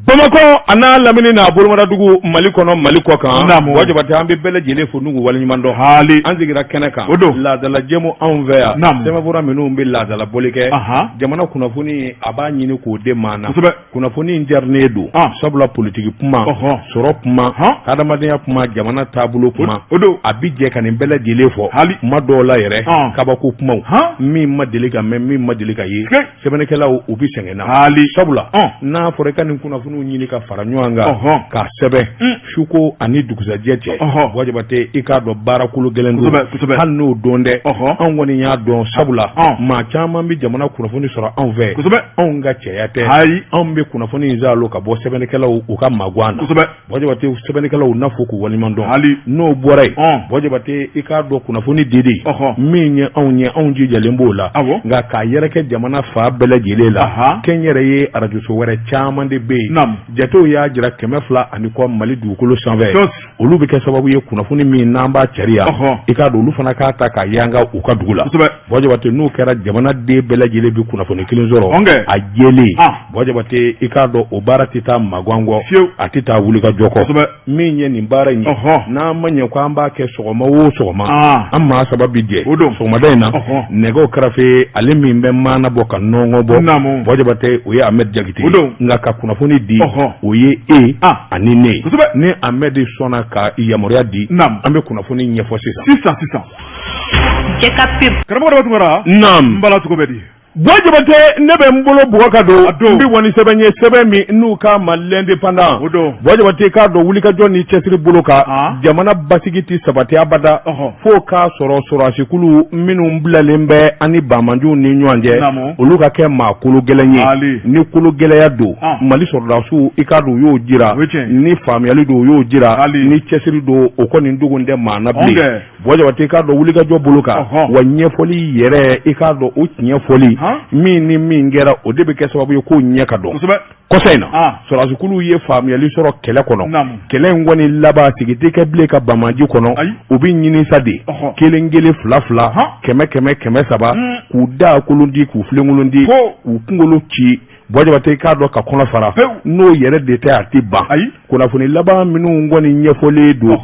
Bamakɔ a n'a lamini n'a bolomadadugu, Mali kɔnɔ, Mali kɔ kan. Naamu. Buwa Jabate, an bɛ bɛɛ lajɛlen fo n'u waleɲuman dɔn. Haali. An sigira kɛnɛ kan. O don. Laadala jɛmu anw fɛ yan. Naamu. Sɛbɛnfura minnu bɛ laadala bɔli kɛ. Jamana kunnafoni, a b'a ɲini k'o de maa na. Kunnafoni in jarinen don. Sabula politiki kuma, sɔrɔ kuma, hadamadenya kuma, jamana taabolo kuma. O don. A bɛ jɛ ka nin bɛɛ lajɛlen fɔ. Haali. Kuma dɔw la yɛrɛ, kabako kumaw. Min ma deli ka mɛn, min ma deli ka ye. Sɛbɛnnikɛlaw, u bɛ sɛgɛn na. Haali. Sabula n'a fɔra i ka nin kunnafoniw ɲini ka fara ɲɔgɔn kan k'a sɛbɛn suko ani dugusajɛ cɛ, Buwa Jabate, i k'a dɔn baara kolo gɛlɛn don. Hali n'o dɔn dɛ, anw kɔni y'a dɔn, sabula maa caman bɛ jamana kunnafoni sɔrɔ anw fɛ. Anw ka cɛya tɛ. Ayi. Anw bɛ kunnafoni in saalo ka bɔ sɛbɛnnikɛlaw u ka magan na. Buwa Jabate, sɛbɛnnikɛlaw n'a fɔ k'u waleɲuman dɔn. Haali. N'o bɔra yen, Buwa Jabate, i k'a dɔn kunnafoni di de min ye anw ye, anw jijalen b'o la. Nka k'a yɛrɛkɛ jamana fan bɛɛ lajɛlen la, kɛnyɛrɛye arajoso wɛrɛ caman de bɛ yen. Jatew y'a jira 200 ani kɔ Mali dugukolo sanfɛ. Olu bɛ kɛ sababu ye kunnafoni min n'an b'a cari yan, i k'a dɔn olu fana k'a ta k'a yanga u ka dugu la. Buwa Jabate, n'o kɛra, jamanaden bɛɛ lajɛlen bɛ kunnafoni kelen sɔrɔ a jɛlen. Buwa Jabate, i k'a dɔn o baara tɛ taa magan kɔ, a tɛ taa wulikajɔ kɔ. Min ye nin baara in ye, n'an ma ɲɛ ko an b'a kɛ sɔgɔma o sɔgɔma, an maa saba bi jɛ sɔgɔmada in na. Nɛgɛw karafe, ale min bɛ maana bɔ ka nɔngɔn bɔ, Buwa Jabate, o ye Ahmed Jakite ye. Nka ka kunnafoni di, o ye e ani ne ye. Ni Ahmed sɔnna ka yamaruya di, an bɛ kunnafoni ɲɛfɔ sisan. Sisan sisan. Karamɔgɔ Daba Tunkara. Naam. N bala, cogo bɛ di? Buwa Jabate, ne bɛ n bolo bugɔ ka don. N bɛ bɔ ni sɛbɛn ye, sɛbɛn min n'u k'a ma L'Indépendant. O don. Buwa Jabate, k'a dɔn wulikajɔ ni cɛsiri bolo kan, jamana basigi tɛ sabati abada fo k'a sɔrɔ sɔrɔdasikulu minnu bilalen bɛ ani banbaanciw ni ɲɔgɔn cɛ, olu ka kɛ maa kolo gɛlɛn ye. Ni kolo gɛlɛya don, Mali sɔrɔdasiw, i k'a dɔn u y'o jira. Ni faamuyali don, u y'o jira. Ni cɛsiri don, o kɔni dogon tɛ maa na bilen. Buwa Jabate, i k'a dɔn wulikajɔ bolo kan, wa ɲɛfɔli yɛrɛ, i k'a dɔn o tiɲɛ fɔli min ni min kɛra, o de bɛ kɛ sababu ye k'o ɲɛ ka dɔn. Kɔsa in na, sɔrɔdasikulu ye faamuyali sɔrɔ kɛlɛ kɔnɔ. Kɛlɛ in kɔni laban, sigi tɛ kɛ bilen ka banbaanci kɔnɔ. U bɛ ɲini sa de, kelen kelen, fila fila, kɛmɛ kɛmɛ, 300, k'u da kolon di, k'u filenkolon di, k'u kunkolo ci. Buwa Jabate, k'a dɔn ka kɔnɔ fara, n'o yɛrɛ de tɛ, a tɛ ban. Kunnafoni laban minnu kɔni ɲɛfɔlen don,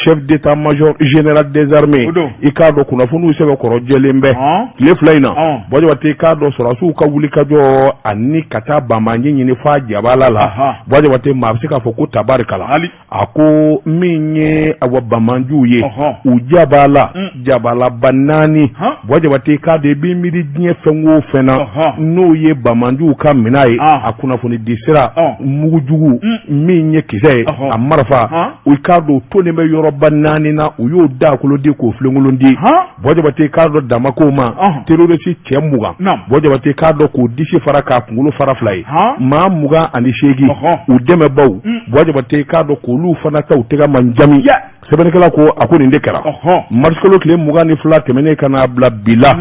chef d'état major général des armées, i k'a dɔn kunnafoniw sɛbɛkɔrɔ jɛlen bɛ tile 2 in na. Buwa Jabate, k'a dɔn sɔrɔdasiw ka wulikajɔ ani ka taa banbaanci ɲini f'a jabala la, Buwa Jabate, maa bɛ se k'a fɔ ko tabarikala. A ko min ye awa banbaanciw ye, u jabala jabalaba naani. Buwa Jabate, k'a dɔn i b'i miiri diɲɛ fɛn o fɛn na, n'o ye banbaanciw ka minɛn ye, a kunnafoni di sira, mugujugu min ye kisɛ ye, a marifa, u k'a dɔn o tolen bɛ yɔrɔba naani na, u y'o dakolo di k'o filenkolon di. Buwa Jabate, k'a dɔn damako ma terroriste cɛ 20, Buwa Jabate, k'a dɔn k'o disi fara k'a kunkolo fara fila ye, maa 28, u dɛmɛbaw, Buwa Jabate, k'a dɔn k'olu fana ta u tɛgɛ ma jami. Sɛbɛnnikɛla ko a ko nin de kɛra marisikalo tile 22 tɛmɛnen ka n'a bila bi la.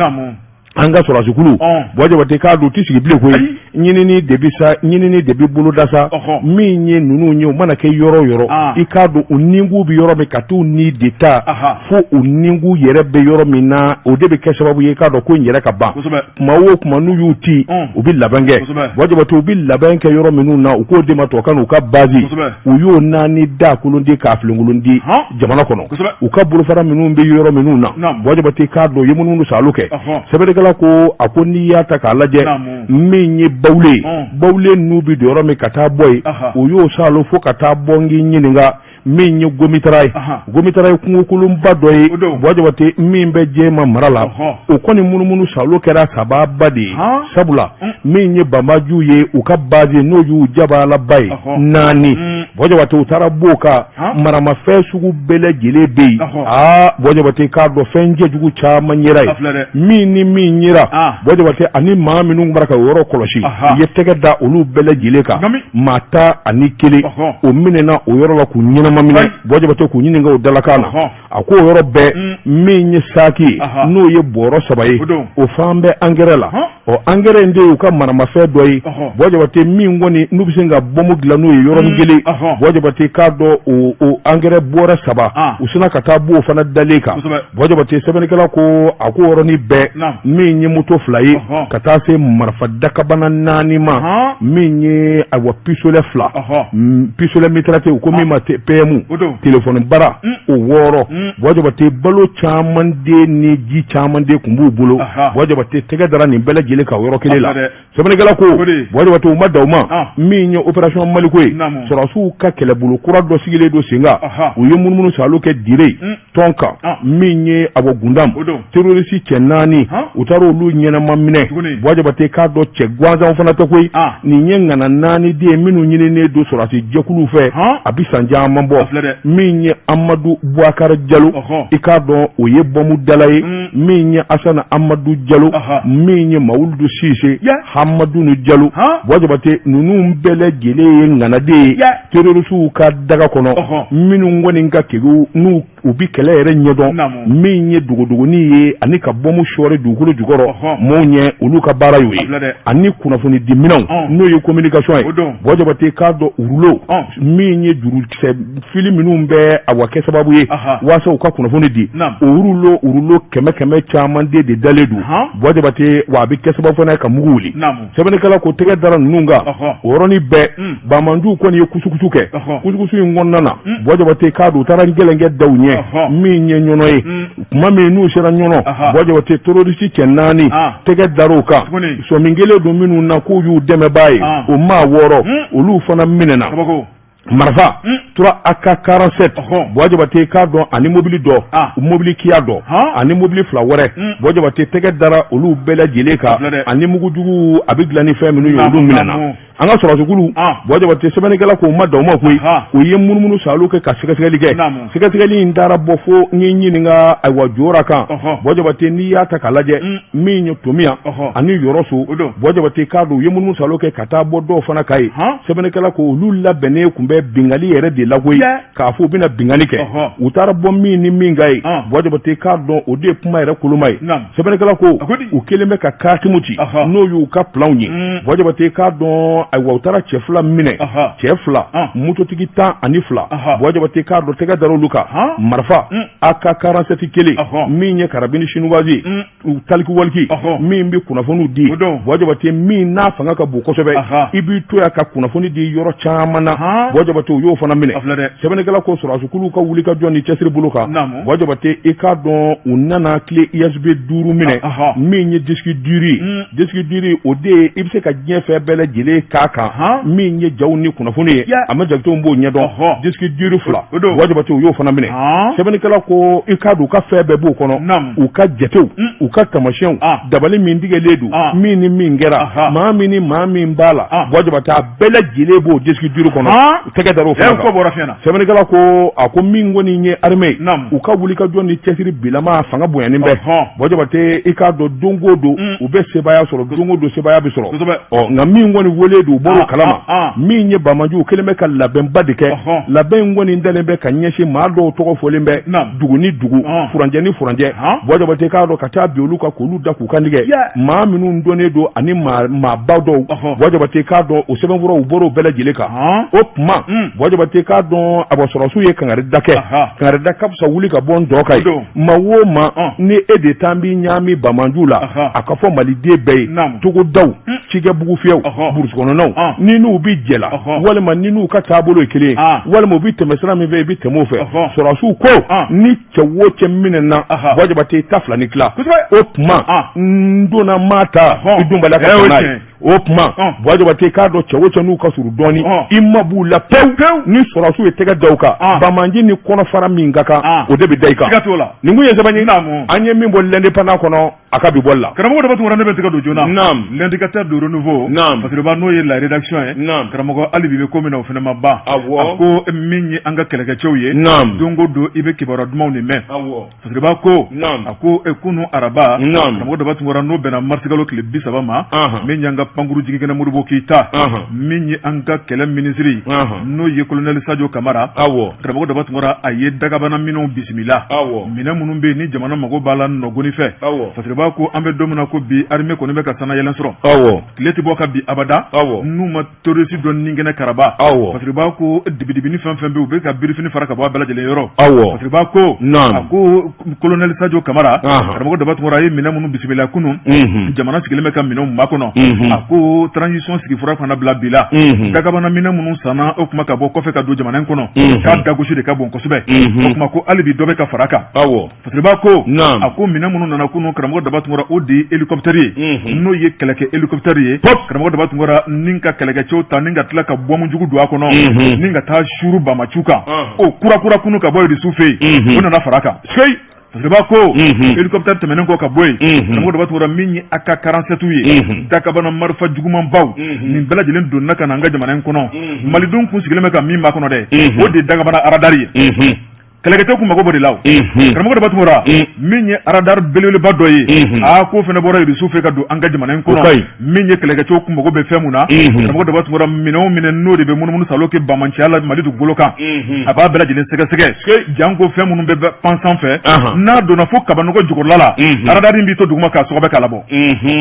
An ka sɔrɔdasikulu, Buwa Jabate, k'a dɔn u tɛ sigi bilen koyi. Ɲinini de bi sa, ɲinini de bi boloda sa. Min ye ninnu ye, u mana kɛ yɔrɔ o yɔrɔ, i k'a dɔn u nikun bɛ yɔrɔ min, ka t'u ni de ta fo u nikun yɛrɛ bɛ yɔrɔ min na, o de bɛ kɛ sababu ye i k'a dɔn ko in yɛrɛ ka ban. Kuma o kuma n'u y'u ti, u bɛ labɛn kɛ. Buwa Jabate, u bɛ labɛn kɛ yɔrɔ minnu na, u k'o de ma tubabukan na u ka base, u y'o naani da kolon di k'a filenkolon di jamana kɔnɔ. U ka bolofara minnu bɛ yɔrɔ minnu na, Buwa Jabate, k'a dɔn u ye munumunu saalo kɛ. Sɛbɛnnikɛla ko a ko n'i y'a ta k'a lajɛ, min ye Bawule ye, Bawule n'u bɛ don yɔrɔ min ka taa bɔ yen, u y'o saalo fo ka taa bɔ n k'i ɲininka min ye Gomitara ye. Gomitara ye kungokolonba dɔ ye, Buwa Jabate, min bɛ Jɛma mara la. O kɔni munumunu saalo kɛra sababa de ye, sabula min ye banbaanciw ye, u ka base n'o y'u jabalaba ye naani, Buwa Jabate, u taara b'o kan. Maramafɛn sugu bɛɛ lajɛlen bɛ yen. Aa, Buwa Jabate, k'a dɔn fɛn cɛjugu caman yera yen. Min ni min yera, Buwa Jabate, ani maa minnu bɔra ka yɔrɔ kɔlɔsi, u ye tɛgɛ da olu bɛɛ lajɛlen kan. Maa 11, o minɛna o yɔrɔ la k'u ɲɛnama minɛ, Buwa Jabate, k'u ɲininka o dalakan na. A ko o yɔrɔ bɛɛ, min ye saki ye, n'o ye bɔrɔ 3 ye, o fan bɛ angɛrɛ la. Ɔ, angɛrɛ in de y'u ka maramafɛn dɔ ye, Buwa Jabate, min kɔni n'u bɛ se ka bɔnbu dilan n'o ye yɔrɔnin kelen. Buwa Jabate k'a dɔn o angɛrɛ bɔrɛ saba u sinna ka taa b'o fana dalen kan. Buwa Jabate sɛbɛnnikɛla ko a ko yɔrɔnin bɛɛ min ye moto fila ye ka taa se marifa dakabana naani ma, min ye ayiwa pistolet fila, pistolet mitrailleur u ko min ma PM, telefɔni bara o wɔɔrɔ. Buwa Jabate balo caman de ni ji caman de tun b'u bolo. Buwa Jabate tɛgɛ dara nin bɛɛ lajɛlen kan yɔrɔ kelen la. Sɛbɛnnikɛla ko Buwa Jabate u ma dan o ma, min ye opération Maliko ye, sɔrɔdasiw ka kɛlɛbolo kura dɔ sigilen don sen kan. U ye munumunu saalo kɛ Dire Tɔnka, min ye awa Gundam terroriste cɛ naani, u taara olu ɲɛnama minɛ. Buwa Jabate k'a dɔn cɛ gansan fana tɛ koyi, nin ye ŋana naani de ye minnu ɲininen don sɔrɔdasi jɛkulu fɛ a bɛ san caman bɔ. Min ye Amadu Bubakari Jalo, i k'a dɔn o ye bɔmudala ye, min ye Asana Amadu Jalo, min ye Mawuludu Sise, Hamadunu Jalo. Buwa Jabate ninnu bɛɛ lajɛlen ye ŋanaden ye terroristew ka daga kɔnɔ, minnu kɔni ka kegun n'u u bɛ kɛlɛ yɛrɛ ɲɛdɔn, min ye dogodogonin ye ani ka bɔmu sɔɔri dugukolo jukɔrɔ maaw ɲɛ, olu ka baara y'o ye, ani kunnafoni di minɛnw, n'o ye communication ye. Buwa Jabate k'a dɔn rouleau, min ye jurukisɛ fili minnu bɛ awa kɛ sababu ye waasa u ka kunnafoni di, o rouleau kɛmɛ kɛmɛ caman de dalen don. Buwa Jabate wa a bɛ kɛ sababu fana ye ka mugu wuli. Sɛbɛnnikɛla ko tɛgɛ dara ninnu kan o yɔrɔnin bɛɛ. Banbaanciw kɔni ye kusukusu kɛ. Kusukusu in kɔnɔna na, Buwa Jabate k'a dɔn u taara gɛlɛnkɛ da u ɲɛ, min ye Ɲɔnɔ ye. Tuma min n'u sera Ɲɔnɔ, Buwa Jabate terroriste cɛ naani tɛgɛ dar'u kan. Sɔmi kɛlen don minnu na k'u y'u dɛmɛbaa ye, o maa wɔɔrɔ olu fana minɛna. Marifa 3 AK 47, Buwa Jabate k'a dɔn ani mobili dɔ, mobili Kia dɔ ani mobili fila wɛrɛ, Buwa Jabate tɛgɛ dara olu bɛɛ lajɛlen kan, ani mugujugu a bɛ dilan ni fɛn minnu ye, olu minɛna. An ka sɔrɔdasikulu, Buwa Jabate sɛbɛnnikɛla k'o ma dan o ma koyi, u ye munumunu saalo kɛ ka sɛgɛsɛgɛli kɛ. Sɛgɛsɛgɛli in taara bɔ fo n ye ɲininka ayiwa jora kan. Buwa Jabate n'i y'a ta k'a lajɛ, min ye Tomiya ani Yɔrɔso, Buwa Jabate k'a dɔn u ye munumunu saalo kɛ ka taa bɔ dɔw fana kan yen. Sɛbɛnnikɛla ko olu labɛnnen tun bɛ binkanni yɛrɛ de la koyi, k'a fɔ u bɛna binkanni kɛ. U taara bɔ min ni min kan yen, Buwa Jabate k'a dɔn o de ye kuma yɛrɛ koloma ye. Sɛbɛnnikɛla ko u kɛlen bɛ ka karitimu ci, n'o y'u ka planw ye. Buwa Jabate k'a dɔn ayiwa u taara cɛ fila minɛ, cɛ fila, mototigi 12. Buwa Jabate k'a dɔn tɛgɛ dar'olu kan, marifa AK 47 kelen, min ye karabini chinoise ye, talkie-walkie min bɛ kunnafoniw di. Buwa Jabate min n'a fanga ka bon kosɛbɛ, i b'i to yan ka kunnafoni di yɔrɔ caman na. Buwa Jabate u y'o fana minɛ. Sɛbɛnnikɛla ko sɔrɔdasikuluw ka wulikajɔ ni cɛsiri bolo kan, Buwa Jabate i k'a dɔn u nana clé USB duuru minɛ, min ye disque dur ye. Disque dur o de ye i bɛ se ka diɲɛ fɛn bɛɛ lajɛlen k'a kan, min ye jaw ni kunnafoni ye, a ma jakitew b'o ɲɛdɔn. Disque dur fila, Buwa Jabate u y'o fana minɛ. Sɛbɛnnikɛla ko i k'a dɔn u ka fɛn bɛɛ b'o kɔnɔ, u ka jatew, u ka tamasiyɛnw, dabali min tigɛlen don, min ni min kɛra, maa min ni maa min b'a la, Buwa Jabate a bɛɛ lajɛlen b'o disque dur kɔnɔ. Tɛgɛ dar'o fana kan. Sɛbɛnnikɛla ko a ko min kɔni ye armée ye, u ka wulikajɔ ni cɛsiri bilama fanga bonyanen bɛ. Buwa Jabate i k'a dɔn don o don u bɛ sebaaya sɔrɔ, don o don sebaaya bɛ sɔrɔ. Ɔ nka min kɔni wele don, u bɔr'o kalama, min ye banbaanciw kɛlen bɛ ka labɛnba de kɛ. Labɛn in kɔni dalen bɛ ka ɲɛsin maa dɔw tɔgɔ fɔlen bɛ dugu ni dugu, furancɛ ni furancɛ. Buwa Jabate k'a dɔn ka taa bin olu kan k'olu da k'u kantigɛ, maa minnu dɔnnen don ani maaba dɔw. Buwa Jabate k'a dɔn o sɛbɛnfuraw bɔr'o bɛɛ lajɛlen kan. O tuma, Buwa Jabate k'a dɔn a bɔ sɔrɔdasiw ye kangarida kɛ. Kangarida ka fisa wuli ka bɔ n dɔ kan ye. Maa o maa ni e de taa b'i ɲaami banbaanciw la, a ka fɔ maliden bɛɛ ye, togodaw, cikɛbugu fiyɛw, burusi kɔnɔnaw, ni n'u bɛ jɛ la, walima ni n'u ka taabolo ye kelen ye, walima u bɛ tɛmɛ sira min fɛ, i bɛ tɛmɛ o fɛ. Sɔrɔdasiw ko ni cɛ o cɛ minɛna, Buwa Jabate i ta fila ni tila. O tuma n donna maa ta i dunbaliya ka n'a ye. O tuma, Buwa Jabate k'a dɔn cɛ o cɛ n'u ka surun dɔɔnin, i ma b'u la pewu pewu. Ni sɔrɔdasiw ye tɛgɛ da u kan, banbaanci ni kɔnɔfara min ka kan, o de bɛ da i kan. Nin kun ye sɛbɛn ye an ye min bɔ L'Indépendant kɔnɔ a ka bi bɔli la. Karamɔgɔ Daba Tunkara, ne bɛ tɛgɛ don joona. L'indicateur du renouveau, Fasiriba, n'o ye la rédaction ye. Karamɔgɔ, hali bi bɛ ko min na, o fana ma ban. A ko min ye an ka kɛlɛkɛcɛw ye, don o don i bɛ kibaruya dumanw de mɛn. Fasiriba ko a ko kunun araba, karamɔgɔ Daba Tunkara, n'o bɛnna marisikalo tile 30 ma, min y'an ka pankuru jigikɛnɛ Modibo Keyita, min ye an ka kɛlɛ minisiri n'o ye colonel Sajo Kamara, karamɔgɔ Daba Tunkara, a ye dagabana minɛnw bisimila, minɛn minnu bɛ yen ni jamana mago b'a la nɔgɔni fɛ. Fasiriba ko an bɛ don min na ko bi, armée kɔni bɛ ka sannayɛlɛn sɔrɔ, tile tɛ bɔ ka bin abada n'u ma terroriste dɔ ni kɛnɛ karaba. Fasiriba ko dibidibini fɛn fɛn bɛ, u bɛ ka birifini fara ka bɔ a bɛɛ lajɛlen yɔrɔ. Fasiriba ko a ko colonel Sajo Kamara, karamɔgɔ Daba Tunkara, a ye minɛn minnu bisimila kunun, jamana sigilen bɛ ka minɛnw makɔnɔ. A ko transition sigi fura fana bila bi la, dagabana minɛn minnu sanna o kuma ka bɔ kɔfɛ ka don jamana in kɔnɔ, k'a dagosi de ka bon kosɛbɛ. O kuma ko hali bi dɔ bɛ ka fara a kan. Fasiriba ko a ko minɛn minnu nana kunun, karamɔgɔ Daba Tunkara, o de ye hélicoptère ye, n'o ye kɛlɛkɛ hélicoptère ye, karamɔgɔ Daba Tunkara, ni ka kɛlɛkɛcɛw ta ni ka tila ka bɔmu jugu don a kɔnɔ ni ka taa suuru banbaanciw kan. O kura kura kunun ka bɔ Irisiw fɛ yen, o nana fara a kan. Fasiriba ko hélicoptère tɛmɛnen kɔ ka bɔ yen, karamɔgɔ Daba Tunkara, min ye AK 47 ye, dakabana marifa jugumanbaw, nin bɛɛ lajɛlen donna ka na an ka jamana in kɔnɔ. Malidenw kun sigilen bɛ ka min makɔnɔ dɛ, o de ye dakabana radar ye. Kɛlɛkɛcɛw kun mago b'o de la. Karamɔgɔ Daba Tunkara, min ye radar belebeleba dɔ ye, aa, k'o fana bɔra Irisiw fɛ ka don an ka jamana in kɔnɔ. Min ye kɛlɛkɛcɛw kun mago bɛ fɛn mun na, karamɔgɔ Daba Tunkara, minɛn o minɛn n'o de bɛ munumunu salo kɛ banbaanciya la Mali dugukolo kan, a b'a bɛɛ lajɛlen sɛgɛsɛgɛ, janko fɛn minnu bɛ pan sanfɛ. N'a donna fo kabanɔgɔ jukɔrɔla la, radar in b'i to duguma k'a sɔgɔbɛ k'a labɔ.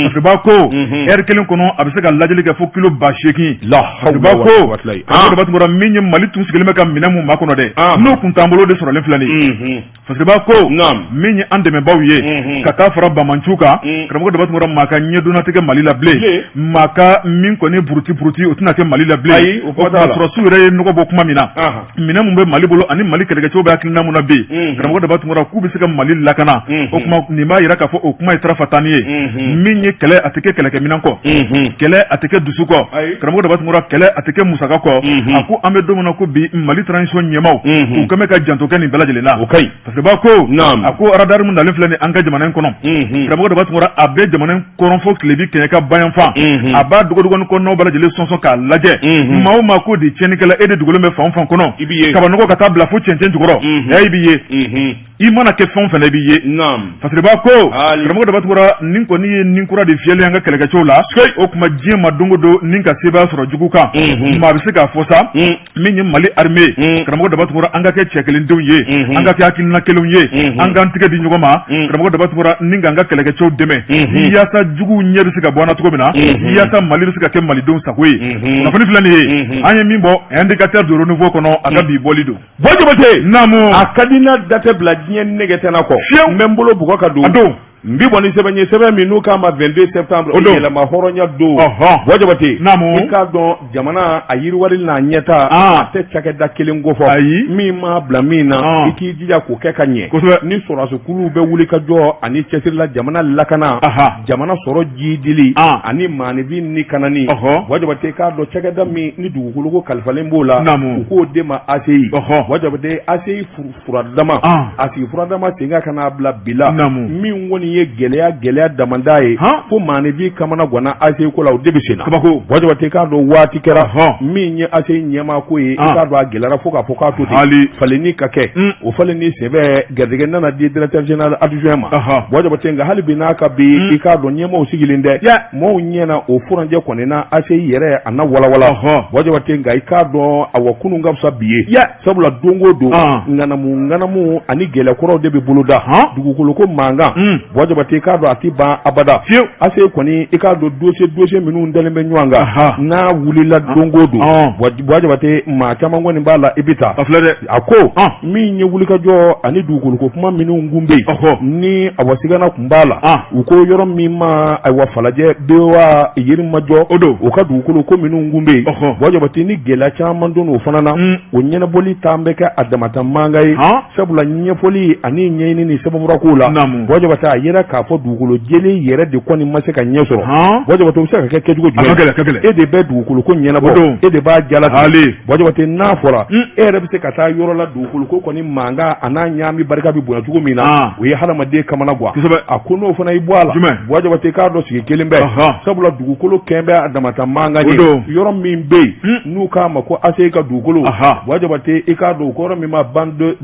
Fasiriba ko ɛri kelen kɔnɔ, a bɛ se ka lajɛli kɛ fo kilo 8000. Fasiriba ko, karamɔgɔ Daba Tunkara, min ye Mali tun sigilen bɛ ka minɛn mun makɔnɔ dɛ, n'o kun t'an bolo, de sɔrɔlen filɛ nin ye. Fasiriba ko min ye an dɛmɛbaaw ye ka taa fara banbaanciw kan, karamɔgɔ Daba Tunkara, maa ka ɲɛdonna tɛ kɛ Mali la bilen, maa ka min kɔni buruti buruti, o tɛna kɛ Mali la bilen. O sɔrɔdasiw yɛrɛ ye nɔgɔ bɔ kuma min na, minɛn mun bɛ Mali bolo ani Mali kɛlɛkɛcɛw bɛ hakilina mun na bi, karamɔgɔ Daba Tunkara, k'u bɛ se ka Mali lakana. O kuma nin b'a jira k'a fɔ o kuma ye tarafatani ye. Min ye kɛlɛ, a tɛ kɛ kɛlɛkɛminɛn kɔ, kɛlɛ a tɛ kɛ dusu kɔ, karamɔgɔ Daba Tunkara, kɛlɛ a tɛ kɛ musaka kɔ. A ko an bɛ don min na ko bi, Mali transition ɲɛmaaw, u kɛlen bɛ ka janto kɛ nin bɛɛ lajɛlen na. O ka ɲi. Fasiriba ko a ko radar min nalen filɛ nin an ka jamana in kɔnɔ, karamɔgɔ Daba Tunkara, a bɛ jamana in kɔrɔn fo tilebin kɛɲɛka bayanfan, a b'a dogodogonin kɔnɔnaw bɛɛ lajɛlen sɔnsɔn k'a lajɛ. Maa o maa ko de tiɲɛnikɛla, e de dogolen bɛ fan o fan kɔnɔ, kabanɔgɔ ka taa bila fo cɛncɛn jukɔrɔ, i b'i ye. I mana kɛ fɛn o fɛn na, i b'i ye. Fasiriba ko, karamɔgɔ Daba Tunkara, nin kɔni ye nin kura de fiyɛlen an ka kɛlɛkɛcɛw la. O tuma diɲɛ ma don o don ni ka sebaaya sɔrɔ jugu kan, maa bɛ se k'a fɔ sa, min ye Mali armée, karamɔgɔ Daba Tunkara, an ka kɛ cɛ kelendenw ye, an ka kɛ hakilina kelenw ye, an k'an tigɛ di ɲɔgɔn ma, karamɔgɔ Daba Tunkara, ni k'an ka kɛlɛkɛcɛw dɛmɛ, yaasa juguw ɲɛ bɛ se ka bɔ an na cogo min na, yaasa Mali bɛ se ka kɛ malidenw sago ye. Kunnafoni filɛ nin ye, an ye min bɔ Indicateur du Renouveau kɔnɔ, a ka bi bɔli don. Buwa Jabate, naamu. A ka di n na, da tɛ bila diɲɛ nɛgɛ tɛ na kɔ. Fiyewu. N bɛ n bolo bugɔ ka don. A don. N bi bɔ ni sɛbɛn ye, sɛbɛn min n'u k'a ma 22 septembre. O don. Yɛlɛma hɔrɔnya don. Buwa Jabate, naamu. I k'a dɔn jamana a yiriwali n'a ɲɛta, a tɛ cakɛda kelen ko fɔ. Ayi. Min m'a bila min na, i k'i jija k'o kɛ ka ɲɛ. Kosɛbɛ. Ni sɔrɔdasikuluw bɛ wuli ka jɔ ani cɛsiri la jamana lakana, jamana sɔrɔ jidili ani maaninfin ni kanani. Buwa Jabate, k'a dɔn cakɛda min ni dugukolo ko kalifalen b'o la, u k'o de ma ACI. Buwa Jabate, ACI furadama, a sigi furadama sen kan ka n'a bila bi la, min kɔni ye gɛlɛya gɛlɛya damada ye fo maaninfin kamana ganna ACI ko la, o de bɛ sen na. Kabako. Buwa Jabate, k'a dɔn waati kɛra min ye ACI ɲɛmaa ko ye, i k'a dɔn a gɛlɛyara fo k'a fɔ k'a to ten falenni ka kɛ. O falenni sɛbɛn garijɛgɛ nana di directeur général adjoint ma, Buwa Jabate. Nka hali bi n'a ka bi, i k'a dɔn ɲɛmaaw sigilen dɛ, maaw ɲɛna o furancɛ kɔni na ACI yɛrɛ a na walawala. Buwa Jabate, nka i k'a dɔn awa kunun ka fisa bi ye, sabula don o don ŋanamu ŋanamu ani gɛlɛya kuraw de bɛ boloda dugukolo ko mankan. Buwa Jabate, i k'a dɔn a tɛ ban abada. ACI kɔni, i k'a dɔn dossier dossier minnu dalen bɛ ɲɔgɔn kan, n'a wulila don o don, Buwa Jabate, maa caman kɔni b'a la i bɛ taa. A filɛ dɛ. A ko min ye wulikajɔ ani dugukolo ko kuma minnu kun bɛ yen ni awa sigana kun b'a la, u ko yɔrɔ min ma ayiwa Falajɛ BOA Yirimajɔ, o don u ka dugukolo ko minnu kun bɛ yen, Buwa Jabate, ni gɛlɛya caman don o fana na, o ɲɛnabɔli t'an bɛ kɛ a damata mankan ye, sabula ɲɛfɔli ani ɲɛɲini ni sɛbɛnfura ko la, Buwa Jabate, a yera k'a fɔ dugukolo jɛlen yɛrɛ de kɔni ma se ka ɲɛ sɔrɔ. Buwa Jabate, o bɛ se ka kɛ kɛcogo jumɛn? E de bɛ dugukolo ko ɲɛnabɔ, e de b'a jala. Buwa Jabate, n'a fɔra e yɛrɛ bɛ se ka taa yɔrɔ la, dugukolo ko kɔni mankan a n'a ɲaami barika bɛ bonya cogo min na, o ye hadamaden kamana gan. A ko n'o fana y'i bɔ a la, Buwa Jabate, k'a dɔn sigi kelen bɛ, sabula dugukolo kɛn bɛ a damata mankan ye. Yɔrɔ min bɛ yen n'u k'a ma ko ACI ka dugukolo, Buwa Jabate, i k'a dɔn o yɔrɔ min ma bande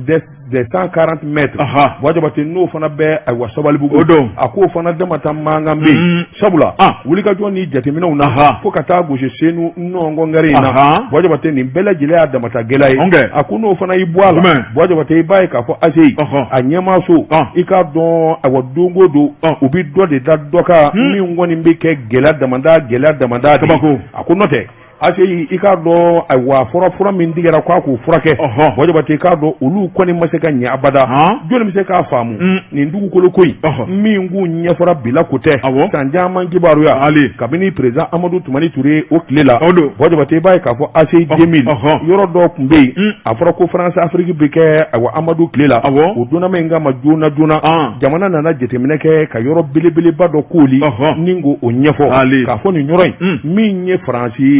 Des 140 mètres Buwa Jabate n'o fana bɛ ayiwa Sabalibugu o don a k'o fana damata mankan bɛ yen sabula wulikajɔ ni jateminɛw na fo ka taa gosi Senu nɔngɔn in na Buwa Jabate nin bɛɛ lajɛlen y'a damata gɛlɛya ye a ko n'o fana y'i bɔ a la Buwa Jabate i b'a ye k'a fɔ ACI a ɲɛmaaso i k'a dɔn ayiwa don o don u bɛ dɔ de da dɔ kan min kɔni bɛ kɛ gɛlɛya damada gɛlɛya damada a ko n'o tɛ ACI i k'a dɔn ayiwa fɔra fura min tigɛra k'a k'u furakɛ Buwa Jabate i k'a dɔn olu kɔni ma se ka ɲɛ abada jɔni bɛ se k'a faamu nin dugukolo ko in min k'u ɲɛfɔra bila ko tɛ san caman kibaruya kabini président Amadu Tumani Ture o tile la Buwa Jabate i b'a ye k'a fɔ ACI 2000 yɔrɔ dɔ tun bɛ yen a fɔra ko France Afrique bɛ kɛ ayiwa Amadu tile la o donnama in kama joona joona jamana nana jateminɛ kɛ ka yɔrɔ belebeleba dɔ kooli ni k'o ɲɛfɔ k'a fɔ nin yɔrɔ in min ye Faransi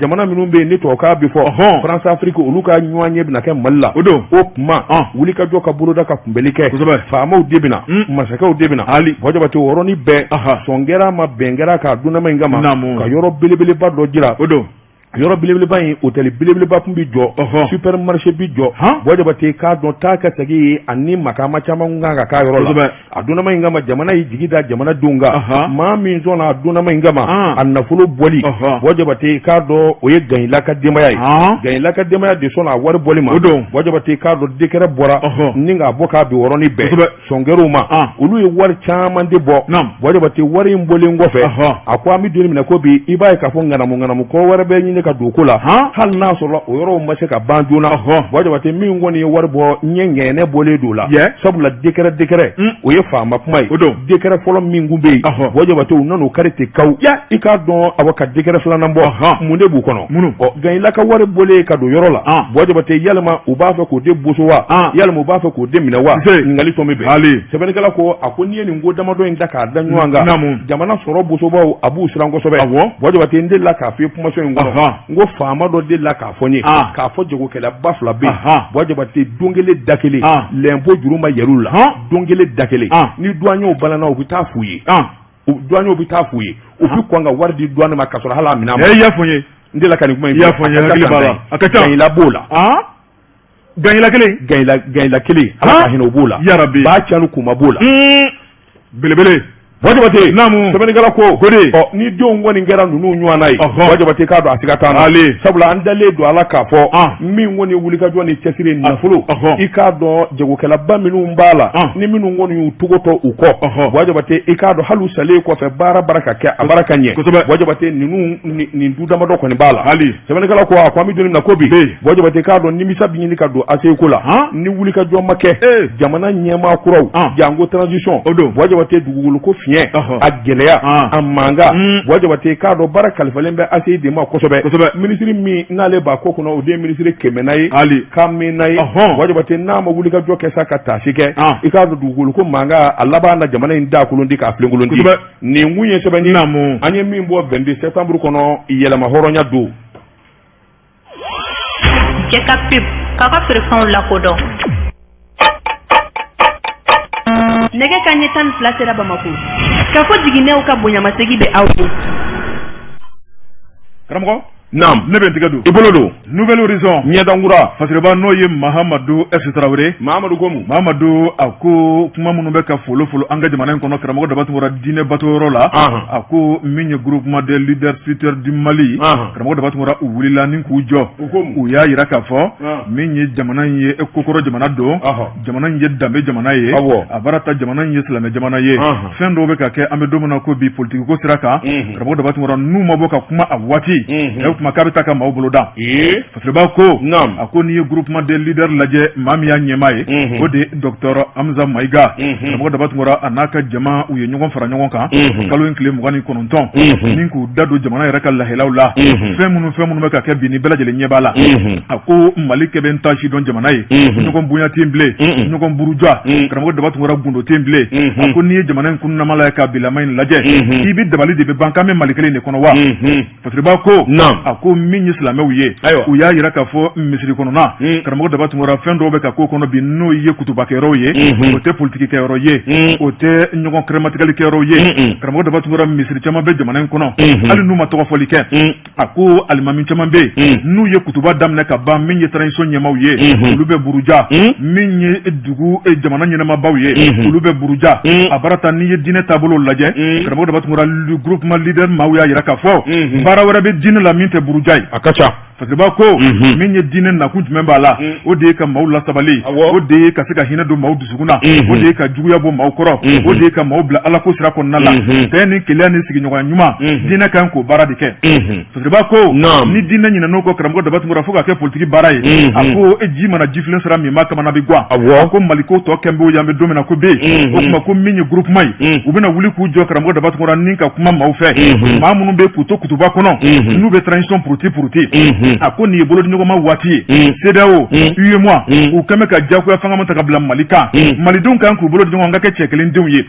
jamana minnu bɛ yen ni tubabukan bɛ fɔ France Afrique olu ka ɲɔgɔnye bɛna kɛ Mali la o don o tuma wulikajɔ ka boloda ka kunbɛli kɛ faamaw de bɛ na masakɛw de bɛ na Buwa Jabate o yɔrɔnin bɛɛ sɔn kɛra a ma bɛn kɛra k'a donnama in kama ka yɔrɔ belebeleba dɔ jira o don yɔrɔ belebeleba in hôtel belebeleba tun bɛ jɔ supermarché bɛ jɔ Buwa Jabate k'a dɔn taa ka segin ye ani makama caman kan ka k'a yɔrɔ la a donnama in kama jamana y'i jigi da jamanadenw kan maa min sɔnna a donnama in kama a nafolo bɔli Buwa Jabate k'a dɔn o ye Gayila ka denbaya ye Gayila ka denbaya de sɔnna a wari bɔli ma Buwa Jabate k'a dɔn décret bɔra ni k'a bɔ k'a bin yɔrɔnin bɛɛ sɔn kɛr'u ma olu ye wari caman de bɔ Buwa Jabate wari in bɔlen kɔfɛ a ko an bɛ don min na ko bi i b'a ye k'a fɔ ŋanamu ŋanamu ko wɛrɛ bɛ ɲini ka don ko la hali n'a sɔrɔ o yɔrɔw ma se ka ban joona Buwa Jabate min kɔni ye wari bɔ ɲɛ ŋɛnɛ bɔlen don la sabula décret décret o ye faama kuma ye o don décret fɔlɔ min tun bɛ yen Buwa Jabate u nan'o kari ten kaw i k'a dɔn awa ka décret filanan bɔ mun de b'u kɔnɔ ɔ Gayila ka wari bɔlen ka don yɔrɔ la Buwa Jabate yalima u b'a fɛ k'o de boso wa yalima u b'a fɛ k'o de minɛ wa ɲininkali tɔ min bɛ sɛbɛnnikɛla ko a ko n'i ye nin ko damadɔ in ta k'a da ɲɔgɔn kan jamana sɔrɔ bosobaw a b'u siran kosɛbɛ Buwa Jabate n delila k'a f'i ye kumaso in kɔnɔ n ko faama dɔ delila k'a fɔ n ye k'a fɔ jagokɛlaba fila bɛ yen Buwa Jabate don kelen da kelen lɛnpo juru ma yɛl'u la don kelen da kelen ni duwaɲɛw banana u bɛ taa f'u ye duwaɲɛw bɛ taa f'u ye u bɛ kɔn ka wari di duwane ma k'a sɔrɔ hali a minɛ ma i y'a fɔ n ye n delila ka nin kuma in i y'a fɔ n ye hakili b'a la a ka ca Gayila b'o la Gayila kelen Gayila kelen ala ka hinɛ o b'o la yarabi Ba Canu Kuma b'o la belebele Buwa Jabate naamu sɛbɛnnikɛla ko gode ɔ ni denw kɔni kɛra ninnu ɲɔgɔnna ye Buwa Jabate k'a dɔn a siga t'an na sabula an dalen don a la k'a fɔ min kɔni ye wulikajɔ ni cɛsiri nafolo i k'a dɔn jagokɛlaba minnu b'a la ni minnu kɔni y'u tɔgɔ to u kɔ Buwa Jabate i k'a dɔn hali u salen kɔfɛ baara bara ka kɛ a bara ka ɲɛ Buwa Jabate ninnu nin du damadɔ kɔni b'a la sɛbɛnnikɛla ko a ko an bɛ don min na ko bi Buwa Jabate k'a dɔn nimisa bɛ ɲini ka don ACI ko la ni wulikajɔ ma kɛ jamana ɲɛmaa kuraw janko transition o don Buwa Jabate dugukolo ko fiɲɛ a gɛlɛya a mankan Buwa Jabate k'a dɔn baara kalifalen bɛ ACI de ma kosɛbɛ kosɛbɛ minisiri min n'ale b'a ko kɔnɔ o de ye minisiri Kemena ye Kamena ye Buwa Jabate n'a ma wulikajɔ kɛ sa ka taasi kɛ i k'a dɔn dugukolo ko mankan a laban na jamana in da kolon di k'a filenkolon di nin kun ye sɛbɛn ye an ye min bɔ 22 septembre kɔnɔ yɛrɛmahɔrɔnya don Cɛ ka pub k'a ka feerefɛnw lakodɔn nɛgɛ kanɲɛ 12 sera Bamakɔ kafo jiginɛw ka bonyamasegin bɛ aw ye karamɔgɔ Naam ne bɛ n tɛgɛ don i bolo don Nouvel Horizon ɲɛdankura Fasiriba n'o ye Mahamadu S Tarawele Mahamadu ko mun Mahamadu a ko kuma minnu bɛ ka folo folo an ka jamana in kɔnɔ karamɔgɔ Daba Tunkara diinɛ bato yɔrɔ la a ko min ye groupement des leaders spirituels du Mali karamɔgɔ Daba Tunkara u wulila ni k'u jɔ u y'a jira k'a fɔ min ye jamana in ye kokɔrɔ jamana don jamana in ye danbe jamana ye a baara ta jamana in ye silamɛ jamana ye fɛn dɔw bɛ ka kɛ an bɛ don min na ko bi politiki ko sira kan karamɔgɔ Daba Tunkara n'u ma bɔ ka kuma a waati o kuma k'a bɛ taa ka maaw bolo dan Fasiriba ko a ko n'i ye groupement des leaders lajɛ maa min y'a ɲɛmaa ye o de ye docteur Hamza Mayiga karamɔgɔ Daba Tunkara a n'a ka jama u ye ɲɔgɔn fara ɲɔgɔn kan kalo in tile 29 ni k'u da don jamana yɛrɛ ka lahalaw la fɛn minnu bɛ ka kɛ bi ni bɛɛ lajɛlen ɲɛ b'a la a ko Mali kɛ bɛ ta sidɔn jamana ye ɲɔgɔn bonya tɛ yen bilen ɲɔgɔn buruja karamɔgɔ Daba Tunkara gundo tɛ yen bilen a ko n'i ye jamana in kunnamala ye k'a bilama in lajɛ k'i bɛ dabali de bɛ ban k'an bɛ Mali kelen de kɔnɔ wa Fasiriba ko A ko min ye silamɛw ye, u y'a jira k'a fɔ misiri kɔnɔna, karamɔgɔ Daba Tunkara, fɛn dɔw bɛ ka k'o kɔnɔ bi, n'o ye kutubakɛyɔrɔw ye, o tɛ politiki kɛyɔrɔ ye, o tɛ ɲɔgɔn kɛrɛmatigɛli kɛyɔrɔw ye. Karamɔgɔ Daba Tunkara, misiri caman bɛ jamana in kɔnɔ, hali n'u ma tɔgɔ fɔli kɛ. A ko alimami caman bɛ yen, n'u ye kutuba daminɛ ka ban, min ye transition ɲɛmaaw ye, olu bɛ buruja, min ye dugu jamana ɲɛnamabaw ye, olu bɛ buruja. A baara ta, n'i ye diinɛ taabolo lajɛ, karamɔgɔ Daba Tunkara, groupement leader maaw y'a jira k'a fɔ baara wɛrɛ bɛ diinɛ la min tɛ buruja ye. A ka ca. Fasiriba ko min ye diinɛ nakun jumɛn b'a la, o de ye ka maaw lasabali, o de ye ka se ka hinɛ don maaw dusukun na, o de ye ka juguya bɔ maaw kɔrɔ, o de ye ka maaw bila Ala ko sira kɔnɔna la, bɛn ni kelenya ni sigiɲɔgɔnya ɲuman. Diinɛ kan k'o baara de kɛ. Fasiriba ko ni diinɛ ɲinɛn'o kɔ, karamɔgɔ Daba Tunkara, fo ka kɛ politiki baara ye. A ko e ji mana jifilen sira min, ma kamana bɛ gan. A ko Mali ko tɔ kɛn b'o yan bɛ don min na ko bɛ yen. O tuma ko min ye groupement ye, u bɛna wuli k'u jɔ, karamɔgɔ Daba Tunkara, ni ka kuma maaw fɛ, maa minnu bɛ k'u to kutuba kɔnɔ, n'u bɛ transition puruti puruti. A ko nin ye bolodiɲɔgɔnma waati ye. CEDEAO, UEMOA, u kɛn bɛ ka diyagoya fanga min ta ka bila Mali kan, malidenw kan k'u bolo di ɲɔgɔn ka kɛ cɛ kelen denw ye,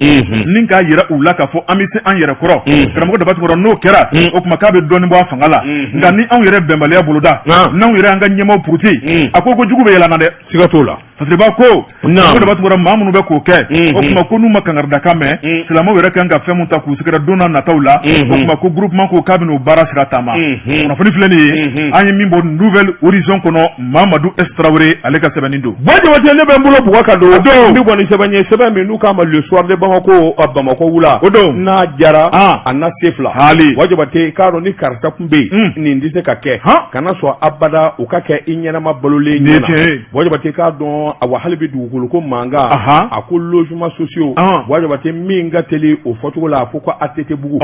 ni k'a jira u la k'a fɔ an bɛ se an yɛrɛ kɔrɔ. Karamɔgɔ Daba Tunkara, n'o kɛra, o tuma k'a bɛ dɔɔnin bɔ a fanga la. Nka ni anw yɛrɛ bɛnbaliya boloda, n'anw yɛrɛ an ka ɲɛmaaw puruti, a ko ko jugu bɛ yɛlɛ an na dɛ. Siga t'o la. Fasiriba ko Daba Tunkara, maa minnu bɛ k'o kɛ, o tuma ko n'u ma kangaridakan mɛn, silamɛw yɛrɛ kan ka fɛn min ta k'u sɛgɛrɛ don n'a nataw la. O tuma ko groupement ko k'a bɛn'o baara sira taama. Kunnafoni filɛ nin ye, an ye min bɔ Nouvel Horizon kɔnɔ, Mamadu S Tarawele, ale ka sɛbɛnni don. Buwa Jabate, ne bɛ n bolo bugɔ ka don n bɛ bɔ ni sɛbɛn ye, sɛbɛn min n'u k'a ma Le Soir de Bamako, Bamakɔ wula. O don. N'a jara, a na se fila. Hali. Buwa Jabate, k'a dɔn ni karisa tun bɛ yen, nin tɛ se ka kɛ. Kana sɔn abada o ka kɛ i ɲɛnama balolen ɲɛna. Buwa Jabate, k'a dɔn awa hali bi dugukolo ko mankan, a ko logements sociaux. Buwa Jabate, min ka teli o fɔcogo la, a fɔ ko ATT bugu,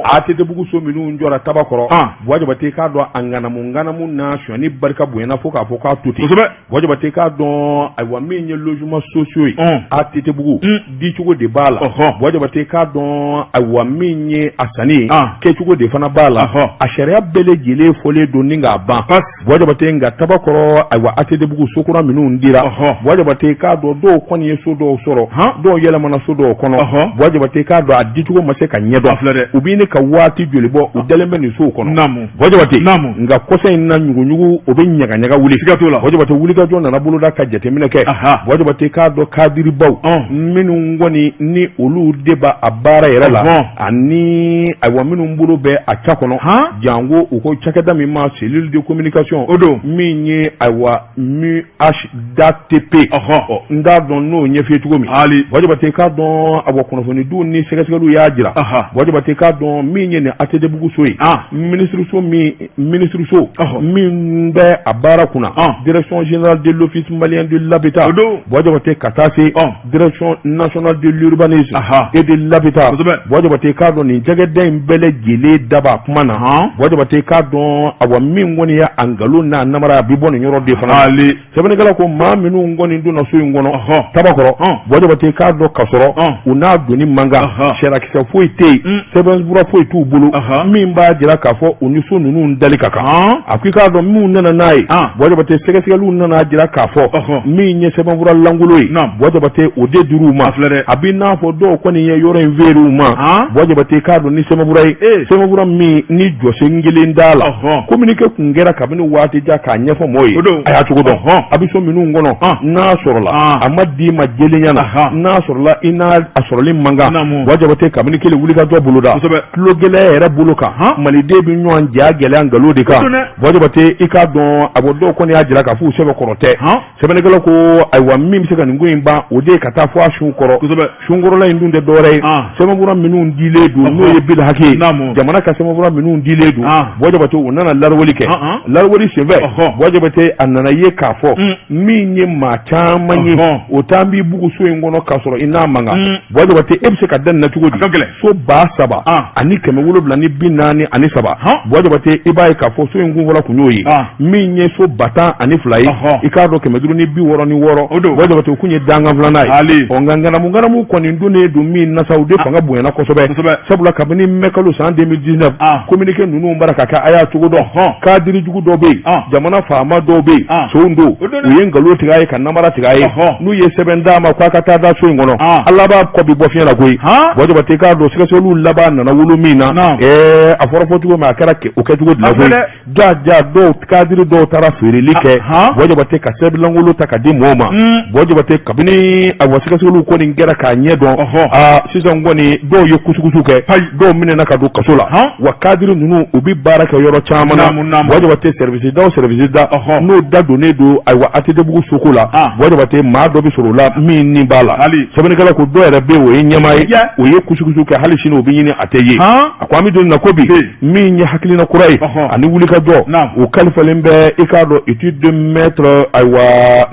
ATT bugu so minnu jɔra Tabakɔrɔ. Buwa Jabate, k'a dɔn a ŋanamu ŋanamu n'a sonyani barika bonyana fo k'a fɔ k'a to ten. Buwa Jabate, k'a dɔn ayiwa min ye logements sociaux ye, ATT bugu dicogo de b'a la. Buwa Jabate, k'a dɔn ayiwa min ye a sanni kɛcogo de fana b'a la, a sariya bɛɛ lajɛlen fɔlen don ni k'a ban. Buwa Jabate, nka Tabakɔrɔ ayiwa ATT bugu sokura minnu dira, Buwa Jabate, k'a dɔn dɔw kɔni ye so dɔw sɔrɔ, dɔw yɛlɛmana so dɔw kɔnɔ. Buwa Jabate, k'a dɔn a dicogo ma se ka ɲɛdɔn, u bɛ ɲini ka waati joli bɔ u dalen bɛ nin sow kɔnɔ. Buwa Jabate, nka kɔsa in na ɲuguɲugu o bɛ ɲagaɲaga wuli. Buwa Jabate, wulikajɔ nana boloda ka jateminɛ kɛ. Buwa Jabate, k'a dɔn kadiribaw minnu kɔni ni olu de b'a a baara yɛrɛ la, ani ayiwa minnu bolo bɛ a ca kɔnɔ, janko u ko cakɛda min ma cellule de communication, o don min ye ayiwa MUHDATP, n t'a dɔn n'o ɲɛf'i ye cogo min. Hali. Buwa Jabate, k'a dɔn awa kunnafonidiw ni sɛgɛsɛgɛliw y'a jira, Buwa Jabate, k'a dɔn min ye nin ATT bugu so ye, minisiriso min minisiriso min bɛ a baara kunna, direction générale de l'office malien de l'habitat, Buwa Jabate, ka taa se direction nationale de l'urbanisme et de l'habitat. Buwa Jabate, k'a dɔn nin cakɛda in bɛɛ lajɛlen da b'a kuma na. Buwa Jabate, k'a dɔn awa min kɔni ye a nkalon n'a namara, a bɛ bɔ nin yɔrɔ de fana. Sɛbɛnnikɛla ko maa minnu kɔni donna so in kɔnɔ Tabakɔrɔ, Buwa Jabate, k'a dɔn ka sɔrɔ u n'a donni man kan, sariyakisɛ foyi tɛ yen, sɛbɛnfura foyi t'u bolo min b'a jira k'a fɔ u ni so ninnu dali ka kan. A ko i k'a dɔn minnu nana n'a ye, Buwa Jabate, sɛgɛsɛgɛliw nana jira k'a fɔ min ye sɛbɛnfura lankolon ye, Buwa Jabate, o de dir'u ma. A b'i n'a fɔ dɔw kɔni ye yɔrɔ in feere u ma, Buwa Jabate, k'a dɔn ni sɛbɛnfura ye, sɛbɛnfura min ni jɔsen kelen t'a la. Communiqué kun kɛra kabini waati jan k'a ɲɛfɔ mɔgɔw ye, a y'a cogo dɔn a bɛ so minnu kɔnɔ, n'a sɔrɔla a ma d'i ma jɛlenya na, n'a sɔrɔla i n'a a sɔrɔli man kan. Buwa Jabate, kabini kelen wulikajɔ boloda tulo gɛlɛya yɛrɛ bolo kan, maliden bɛ ɲɔgɔn ja gɛlɛya nkalon de kan. Buwa Jabate, i k'a dɔn a bɔ dɔw kɔni y'a jira k'a fɔ u sɛbɛkɔrɔ tɛ. Sɛbɛnnikɛla ko ayiwa min bɛ se ka nin ko in ban, o de ye ka taa fɔ a sun kɔrɔ. Sunkɔrɔla in dun tɛ dɔwɛrɛ ye, sɛbɛnfura minnu dilen don, n'o ye bil hakɛ ye, jamana ka sɛbɛnfura minnu dilen don. Buwa Jabate, u nana laraweli kɛ. Laraweli senfɛ, Buwa Jabate, a nana ye k'a fɔ min ye maa caman ye, o taa b'i bugu so in kɔnɔ k'a sɔrɔ i n'a man kan. Buwa Jabate, e bɛ se ka da nin na cogo di? So 3743, Buwa Jabate, i b'a ye k'a fɔ so in kunfɔlɔ kun y'o ye. Min ye so 10002 ye, i k'a dɔn 566, Buwa Jabate, o kun ye dankan filanan ye. Ɔ nka ŋanamu ŋanamu kɔni donnen don min na sa, o de fanga bonyana kosɛbɛ, sabula kabini mɛ kalo san 2019, communiqué ninnu bara ka kɛ, a y'a cogo dɔn, kadiri jugu dɔw bɛ yen, jamana faama dɔw bɛ yen, sonw don, u ye nkalon tigɛ a ye. ka namara tigɛ a ye n'u ye sɛbɛn d'a ma k'a ka taa da so in kɔnɔ a laban kɔ bi bɔ fiɲɛ la koyi Buwa Jabate k'a dɔn sɛgɛsɛgɛliw laban nana wolo min na a fɔra fɔ cogo min a kɛra o kɛcogo de la koyi ja ja dɔw kadiri dɔw taara feereli kɛ Buwa Jabate ka sɛbɛnlankolon ta ka di mɔgɔw ma Buwa Jabate kabini awa sɛgɛsɛgɛliw kɔni kɛra k'a ɲɛ dɔn aa sisan kɔni dɔw ye kusukusu kɛ dɔw minɛna ka don kaso la wa kadiri ninnu u bɛ baara kɛ yɔrɔ caman na Buwa Jabate service da o service da n'o da donnen don ayiwa ATT-bugu soko la Buwa Jabate maa dɔ bɛ sɔrɔ o la min ni b'a la sɛbɛnnikɛla ko dɔw yɛrɛ bɛ yen o ye ɲɛmaa ye o ye kusukusu kɛ hali sini o bɛ ɲini a tɛ ye a ko an bɛ don na ko bi min ye hakilina kura ye ani wulikajɔ o kalifalen bɛ i k'a dɔn étude de maître ayiwa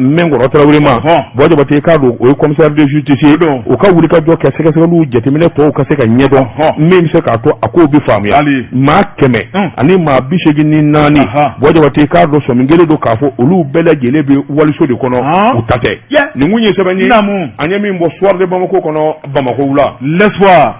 Mɛnkɔrɔ Tarawele ma Buwa Jabate i k'a dɔn o ye commissaire de justice ye o ka wulikajɔ kɛ sɛgɛsɛgɛliw jateminɛ tɔw ka se ka ɲɛdɔn min bɛ se k'a to a kow bɛ faamuya maa 184 Buwa Jabate i k'a dɔn sɔmi kɛlen don k'a fɔ olu bɛɛ lajɛlen bɛ waliso de kɔnɔ u ta tɛ nin kun ye sɛbɛn ye an ye min bɔ Soir de Bamako kɔnɔ Bamakɔ wula Le Soir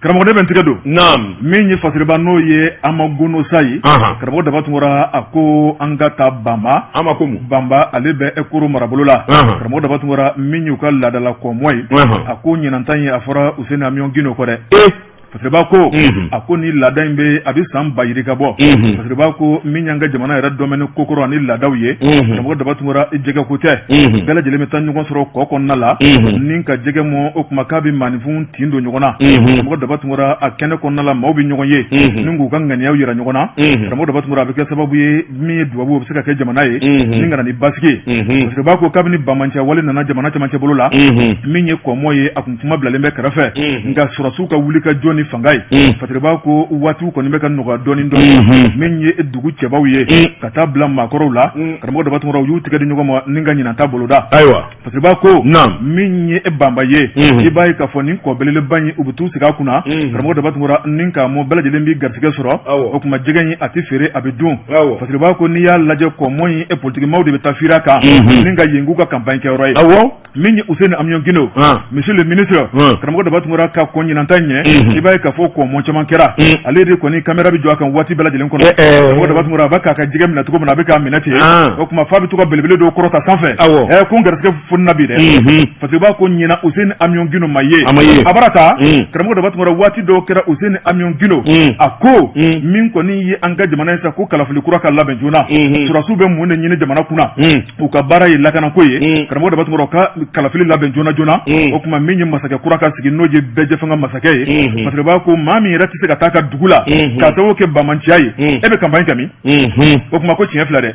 karamɔgɔ ne bɛ n tɛgɛ don naam min ye fasiriba n'o ye Amagono Sayi karamɔgɔ Daba Tunkara a ko an ka taa Banba ama ko mun Banba ale bɛ Koro marabolo la karamɔgɔ Daba Tunkara min y'u ka laadala kɔmɔ ye a ko ɲinan ta in a fɔra Useni Amiɔn Gindo kɔ dɛ Fasiriba ko a ko ni laada in bɛ a bɛ san ba yirika bɔ Fasiriba ko min y'an ka jamana yɛrɛ dɔn ni kokɔrɔ ani laadaw ye karamɔgɔ Daba Tunkara jɛgɛ ko tɛ bɛɛ lajɛlen bɛ taa ɲɔgɔn sɔrɔ kɔ kɔnɔna la ni ka jɛgɛ mɔ o kuma k'a bɛ maaninfin tin don ɲɔgɔn na karamɔgɔ Daba Tunkara a kɛnɛ kɔnɔna la maaw bɛ ɲɔgɔn ye ni k'u ka ŋaniyaw yira ɲɔgɔn na karamɔgɔ Daba Tunkara a bɛ kɛ sababu ye min ye dubabu o bɛ se ka kɛ jamana ye ni ka na ni basigi ye Fasiriba ko kabini banbaanciya wale nana jamana camancɛ bolo la min ye kɔmɔ ye a kun kuma bilalen bɛ kɛrɛfɛ nka sɔrɔsiw ka wuli ka jɔ ni fanga ye Fasiriba ko waatiw kɔni bɛ ka nɔgɔya dɔɔnin dɔɔnin min ye dugu cɛbaw ye ka taa bila maakɔrɔw la karamɔgɔ Daba Tunkara u y'u tɛgɛ di ɲɔgɔn ma ni ka ɲinan ta boloda ayiwa Fasiriba ko min ye Banba ye i b'a ye k'a fɔ nin kɔ belebeleba in u bɛ t'u sigi a kunna karamɔgɔ Daba Tunkara ni k'a mɔ bɛɛ lajɛlen b'i garisɛgɛ sɔrɔ o tuma jɛgɛ in a tɛ feere a bɛ dun Fasiriba ko n'i y'a lajɛ kɔmɔ in politikimaw de bɛ taa fira kan ni ka yen k'u ka campagne kɛyɔrɔ ye min ye Useni Amiɔn Gindo monsieur le ministre karamɔgɔ Daba Tunkara ka kɔn ɲinan ta ɲɛ i b'a ye k'a fɔ kɔmɔ caman kɛra ale de kɔni caméra bɛ jɔ a kan waati bɛɛ lajɛlen kɔnɔ karamɔgɔ Daba Tunkara a bɛ k'a ka jɛgɛ minɛ cogo min na a bɛ k'a minɛ ten o tuma f'a bɛ to ka belebele dɔw kɔrɔta sanfɛ ko n garisɛgɛ fonina bi dɛ Fasiriba ko ɲinan Useni Amiɔn Gindo ma ye a bara ta karamɔgɔ Daba Tunkara waati dɔw kɛra Useni Amiɔn Gindo a ko min kɔni ye an ka jamana ye sa ko kalafili kura ka labɛn joona sɔrɔdasiw bɛ mun de ɲini jamana kunna u ka baara ye lakanako ye karamɔgɔ Daba Tunkara ka kalafili labɛn joona joona o tuma min ye masakɛ kura ka sigi n'o ye bɛɛjɛfanga masakɛ ye Fasiriba ko maa min yɛrɛ tɛ se ka taa ka dugu la k'a sababu kɛ banbaanciya ye e bɛ campagne kɛ min o tuma ko tiɲɛ filɛ dɛ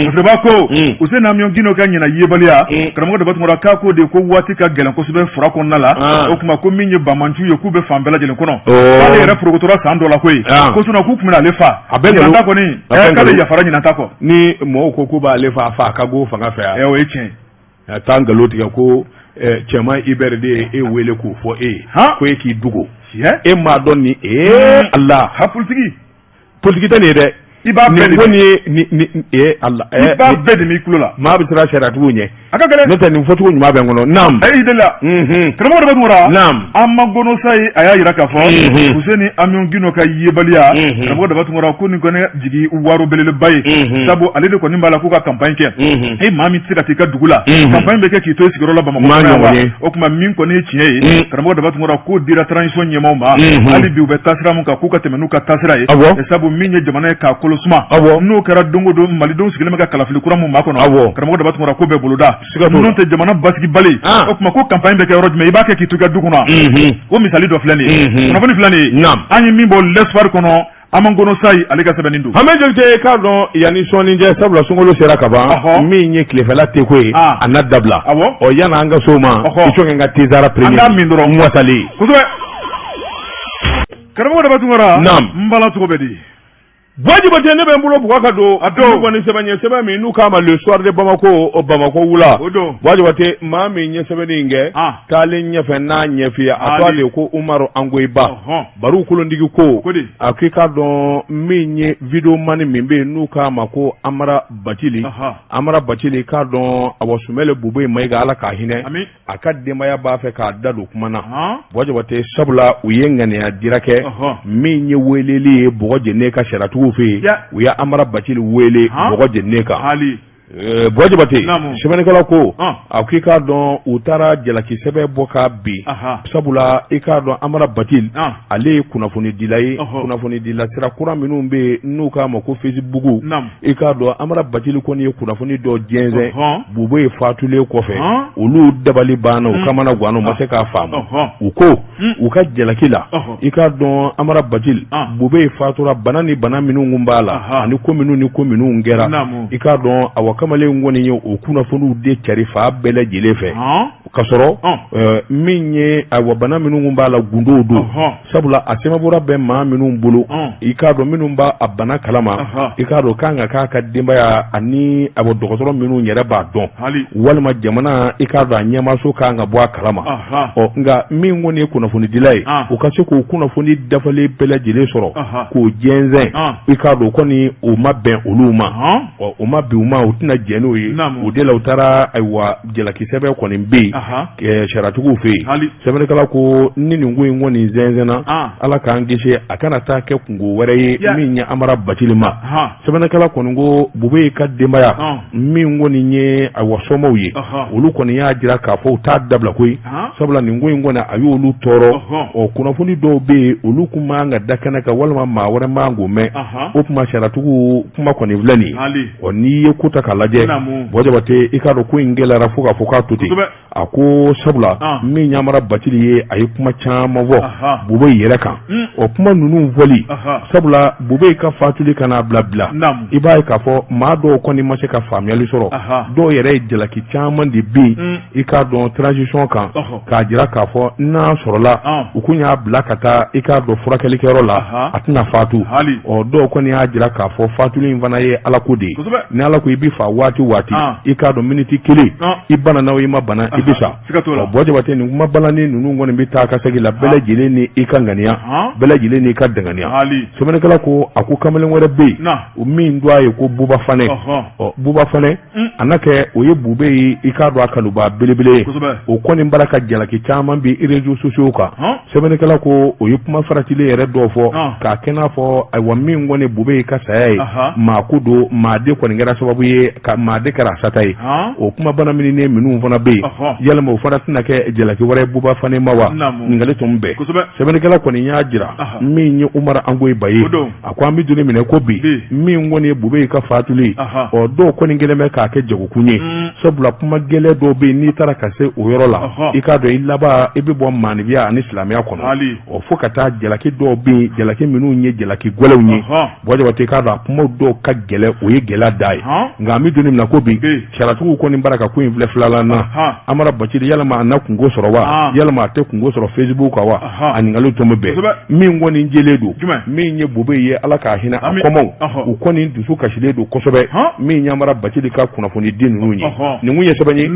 Fasiriba ko Useni Amiɔn Gindo ka ɲinan yebaliya karamɔgɔ Daba Tunkara k'a ko de ko waati ka gɛlɛn kosɛbɛ fura kɔnɔna la o tuma ko min ye banbaanciw ye k'u bɛ fan bɛɛ lajɛlen kɔnɔ k'ale yɛrɛ porokotora san dɔ la koyi ko sinon k'u tun bɛna ale fa a bɛ ɲinan ta kɔni k'ale yafara ɲinan ta kɔ ni mɔgɔw ko k'u b'ale fa fa ka go fanga fɛ yan o ye tiɲɛ ye taa nkalon tigɛ ko Cɛma Ibɛri de ye e wele k'o fɔ e ye ko e k'i dogo e m'a dɔn ni ee Ala ha politiki politiki tɛ nin ye dɛ i b'a bɛɛ ko nin ye ee Ala i b'a bɛɛ de m'i tulo la maa bɛ siran sariyatigiw ɲɛ a ka gɛlɛn n'o tɛ nin fɔcogo ɲuman bɛ n kɔnɔ naam a y'i deli la karamɔgɔ Daba Tunkara naam Amagono Sayi a y'a jira k'a fɔ Useni Amiɔn Gindo ka yebaliya karamɔgɔ Daba Tunkara ko nin kɔni jigi waro belebeleba ye sabu ale de kɔni b'a la k'u ka campagne kɛ e maa min tɛ se ka t'i ka dugu la campagne bɛ kɛ k'i to i sigiyɔrɔ la Bamakɔ o tuma min kɔni ye tiɲɛ ye karamɔgɔ Daba Tunkara k'o dira transition ɲɛmaaw ma hali bi u bɛ taasira min kan k'u ka tɛmɛ n'u ka taasira ye sabu min ye jamana ye k'a kolo suma n'o kɛra don o don malidenw sigilen bɛ ka kalafili kura min makɔnɔ karamɔgɔ Daba Tunkara ko bɛɛ boloda n'o tɛ jamana basigibali o tuma ko campagne bɛ kɛ yɔrɔ jumɛn i b'a kɛ k'i to i ka du kɔnɔ o misali dɔ filɛ nin ye kunnafoni filɛ nin ye an ye min bɔ L'Espoir kɔnɔ Amagono Sayi ale ka sɛbɛnni don Hamɛ Jakite k'a dɔn yanni sɔɔni cɛ sabula sunkalo sera ka ban min ye tilefɛla teko ye a na dabila ɔ yanni an ka s'o ma il faut que n ka thé Zara premier an k'a min dɔrɔn n wasalen kosɛbɛ karamɔgɔ Daba Tunkara naam n bala cogo bɛ di Buwa Jabate ne bɛ n bolo bugɔ ka don a don kɔni sɛbɛn ye sɛbɛn min n'u k'a ma Le Soir de Bamako o Bamako wula o don Buwa Jabate maa min ye sɛbɛnni in kɛ taalen ɲɛfɛ n'a ɲɛf'i ye a tɔgɔ de ye ko Umaru Angoyiba Bariw kolontigi ko a k'i k'a dɔn min ye videoman min bɛ yen n'u k'a ma ko Amara Bacili Amara Bacili k'a dɔn awa Sumɛlɛ Bubɛyi Mayiga Ala k'a hinɛ a ka denbaya b'a fɛ k'a da don kuma na Buwa Jabate sabula u ye ŋaniya jira kɛ min ye weleli ye bɔgɔ jeninen kan sariyatigiw fɛ yen u ye Amara Bacili wele bɔgɔ jeninen kan. Buwa Jabate, sɛbɛnnikɛla ko a ko i k'a dɔn u taara jalaki sɛbɛn bɔ ka bin, sabula i k'a dɔn Amara Batili ale ye kunnafonidila ye, kunnafonidila sira kura minnu bɛ yen n'u k'a ma ko Facebook, i k'a dɔn Amara Batili kɔni ye kunnafoni dɔ jɛnsɛn Bubɛyi fatulen kɔfɛ, olu dabali banna, u kamana ganna, u ma se k'a faamu. U ko u ka jalaki la, i k'a dɔn Amara Batili, Bubɛyi fatura bana ni bana minnu tun b'a la ani ko minnu ni ko minnu kɛra, i k'a dɔn awa kamalen kɔni ye o kunnafoniw de cari fan bɛɛ lajɛlen fɛ, ka sɔrɔ min ye awa bana minnu tun b'a la gundow don, sabula a sɛbɛnfura bɛ maa minnu bolo, i k'a dɔn minnu b'a a bana kalama, i k'a dɔn kan ka k'a ka denbaya ani awa dɔgɔtɔrɔ minnu yɛrɛ b'a dɔn, walima jamana i k'a dɔn a ɲɛmaaso kan ka bɔ a kalama. Ɔ nka min kɔni ye kunnafonidila ye, u ka se k'o kunnafoni dafalen bɛɛ lajɛlen sɔrɔ k'o jɛnsɛn, i k'a dɔn kɔni o ma bɛn olu ma, ɔ o ma bɛn u ma, u tɛna jɛn n'o ye. O de la u taara ayiwa jalaki sɛbɛn kɔni bɛ yen sariyatigiw fɛ yen. Sɛbɛnnikɛla ko ni nin ko in kɔni jɛnsɛnna, Ala k'an kisi a kana taa kɛ kunko wɛrɛ ye min ye Amara Batili ma. Sɛbɛnnikɛla kɔni ko Bubɛyi ka denbaya min kɔni ye awa somaaw ye, olu kɔni y'a jira k'a fɔ u t'a dabila koyi, sabula nin ko in kɔni a y'olu tɔɔrɔ. Ɔ kunnafoni dɔw bɛ yen olu kun man ka da kɛnɛ kan walima maa wɛrɛ man k'o mɛn. O tuma sariyatigiw kuma kɔni filɛ nin ye. Ɔ n'i ye ko ta k'a lajɛ, Buwa Jabate, i k'a dɔn ko in gɛlɛyara fo k'a fɔ k'a to ten. A ko sabula min ye Amara Batili ye, a ye kuma caman fɔ Bubɛyi yɛrɛ kan. O kuma ninnu fɔli, sabula Bubɛyi ka fatuli ka n'a bila bila, i b'a ye k'a fɔ maa dɔw kɔni ma se ka faamuyali sɔrɔ. Dɔw yɛrɛ ye jalaki caman de bin, i k'a dɔn transition kan, k'a jira k'a fɔ n'a sɔrɔla u kun y'a bila ka taa i k'a dɔn furakɛlikɛyɔrɔ la, a tɛna fatu. Ɔ dɔw kɔni y'a jira k'a fɔ fatuli in fana ye Ala ko de ye. Ni Ala ko i bɛ fa waati waati, i k'a dɔn miniti kelen i banana o i ma bana, i bɛ sa. Buwa Jabate, nin kuma balani ninnu kɔni bɛ taa ka segin la, bɛɛ lajɛlen ni i ka ŋaniya, bɛɛ lajɛlen n'i ka danganiya. Sɛbɛnnikɛla ko a ko kamalen wɛrɛ bɛ yen o min tɔgɔ ye ko Buba Fanɛ. Ɔ Buba Fanɛ, a n'a kɛ o ye Bubɛyi i k'a dɔn a kanubaa belebele ye. O kɔni b'a la ka jalaki caman bin réseaux sociaux kan. Sɛbɛnnikɛla ko o ye kuma faratilen yɛrɛ dɔw fɔ k'a kɛ n'a fɔ ayiwa min kɔni Bubɛyi ka saya ye, maa ko don, maa de kɔni kɛra sababu ye, ka maa de kɛra a sata ye. O kuma banamininen minnu fana bɛ yen, yalima o fana tɛna kɛ jalaki wɛrɛ ye Buba Fanɛ ma wa? Ɲininkali tun bɛɛ. Sɛbɛnnikɛla kɔni y'a jira min ye Umaru Angoyiba ye, a ko an bɛ don min na ko bi, min kɔni ye Bubɛyi ka fatuli, ɔ dɔw kɔni kɛlen bɛ k'a kɛ jagokun ye, sabula kuma gɛlɛn dɔw bɛ yen, n'i taara ka se o yɔrɔ la, i k'a dɔn i laban i bɛ bɔ maanifinya ani silamɛya kɔnɔ. Ɔ fo ka taa jalaki dɔw bɛ yen, jalaki minnu ye jalaki gɛlɛnw ye, Buwa Jabate, i k'a dɔn a kuma dɔw ka gɛlɛn, o ye gɛlɛya da ye. Nka an bɛ don min na ko bi, sariyatigiw kɔni bara ka ko in filɛ filanan na. Amara Bacili, yalima a na kunko sɔrɔ wa, yalima a tɛ kunko sɔrɔ Facebook kan wa? A ɲininkali tun bɛ bɛn. Min kɔni jɛlen don, min ye Bubɛyi ye, Ala k'a hinɛ a kɔmaw, u kɔni dusu kasilen don kosɛbɛ min ye Amara Bacili ka kunnafoni di ninnu ye. Nin kun ye sɛbɛn ye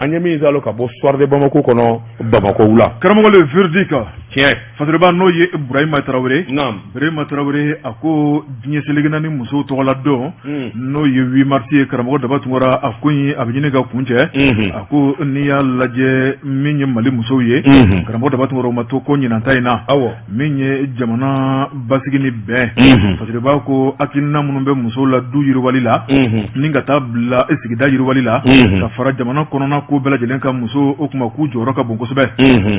an ye min sɔrɔ ka bɔ Soir de Bamako kɔnɔ Bamakɔ wula. Karamɔgɔ, le verdict, tiɲɛ Fasiriba, n'o ye Burahima Tarawele. Burahima Tarawele, a ko diɲɛ seleke naani musow tɔgɔla don, n'o ye 8 mars ye, karamɔgɔ Daba Tunkara, a ko in a bɛ ɲini ka kuncɛ. A ko n'i y'a lajɛ min ye Mali musow ye, karamɔgɔ Daba Tunkara, o ma to ko ɲinan ta in na. Min ye jamana basigi ni bɛn, Fasiriba ko hakilina minnu bɛ musow la du yiriwali la ni ka taa bila sigida yiriwali la, ka fara jamana kɔnɔna ko bɛɛ lajɛlen kan, muso o kuma k'u jɔyɔrɔ ka bon kosɛbɛ.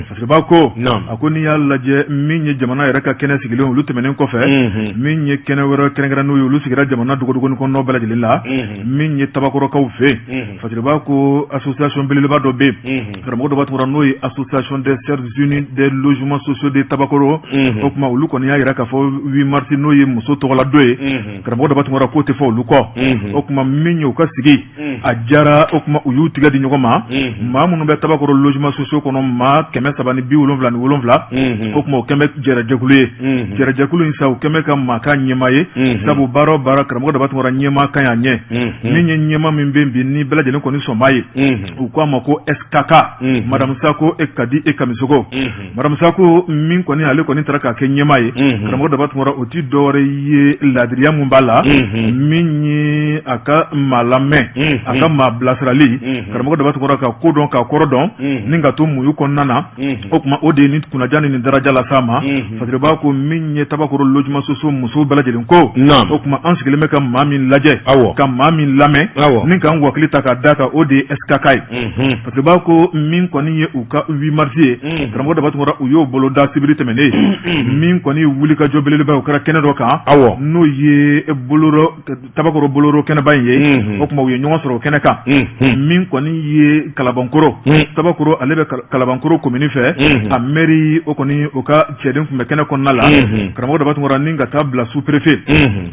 Fasiriba ko a ko n'i y'a lajɛ min ye jamana yɛrɛ ka kɛnɛ sigilen, olu tɛmɛnen kɔfɛ, min ye kɛnɛ wɛrɛ kɛrɛnkɛrɛn n'u ye, olu sigira jamana dogodogonin kɔnɔ bɛɛ lajɛlen la. Min ye Tabakɔrɔkaw fɛ yen, Fasiriba ko association belebeleba dɔ bɛ yen, karamɔgɔ Daba Tunkara, n'o ye association des sœurs unies des logements sociaux de Tabakɔrɔ. O tuma olu kɔni y'a jira k'a fɔ 8 mars, n'o ye muso tɔgɔla don ye, karamɔgɔ Daba Tunkara, k'o tɛ fɔ olu kɔ. O tuma min ye u ka sigi, a jara. O tuma u y'u tigɛ di ɲɔgɔn ma. Maa minnu bɛ Tabakɔrɔ logements sociaux kɔnɔ, maa 377, o tuma o kɛmɛ jɛrɛjɛkulu ye. Jɛrɛjɛkulu in sa, u kɛmɛ ka maa k'a ɲɛmaa ye, sabu baara o baara, karamɔgɔ Daba Tunkara, ɲɛmaa ka ɲi a ɲɛ. Min ye ɲɛmaa min bɛ bi ni bɛɛ lajɛlen kɔni sɔnbaa ye, u k'a ma ko SKK, Madame Sako e Kadi e Kamisogo. Madame Sako min kɔni ale kɔni taara k'a kɛ ɲɛmaa ye, karamɔgɔ Daba Tunkara, o tɛ dɔwɛrɛ ye laadiriya mun b'a la, min ye ni a ka maa lamɛn, a ka maa bilasirali, karamɔgɔ Daba Tunkara, ka ko dɔn k'a kɔrɔ dɔn ni ka to muɲu kɔnɔna na, o tuma o de ye nin kunnaja ni nin daraja las'a ma. Fasiriba ko min ye Tabakɔrɔ logement sociaux musow bɛɛ lajɛlen ko, o tuma an sigilen bɛ ka maa min lajɛ, ka maa min lamɛn ni k'an wakili ta ka d'a kan, o de ye SKK ye. Fasiriba ko min kɔni ye u ka 8 mars ye, karamɔgɔ Daba Tunkara, u y'o bolo da sibiri tɛmɛnen. Min kɔni ye wulikajɔ belebeleba ye, o kɛra kɛnɛ dɔ kan, n'o ye Tabakɔrɔ boloro kɛnɛba in ye. O tuma u ye ɲɔgɔn sɔrɔ o kɛnɛ kan. Min kɔni ye Kalabankɔrɔ, Tabakɔrɔ, ale bɛ Kalabankɔrɔ komini fɛ, a mɛri, o kɔni o ka cɛden tun bɛ kɛnɛ kɔnɔna la, karamɔgɔ Daba Tunkara, ni ka taa bila sous-préfet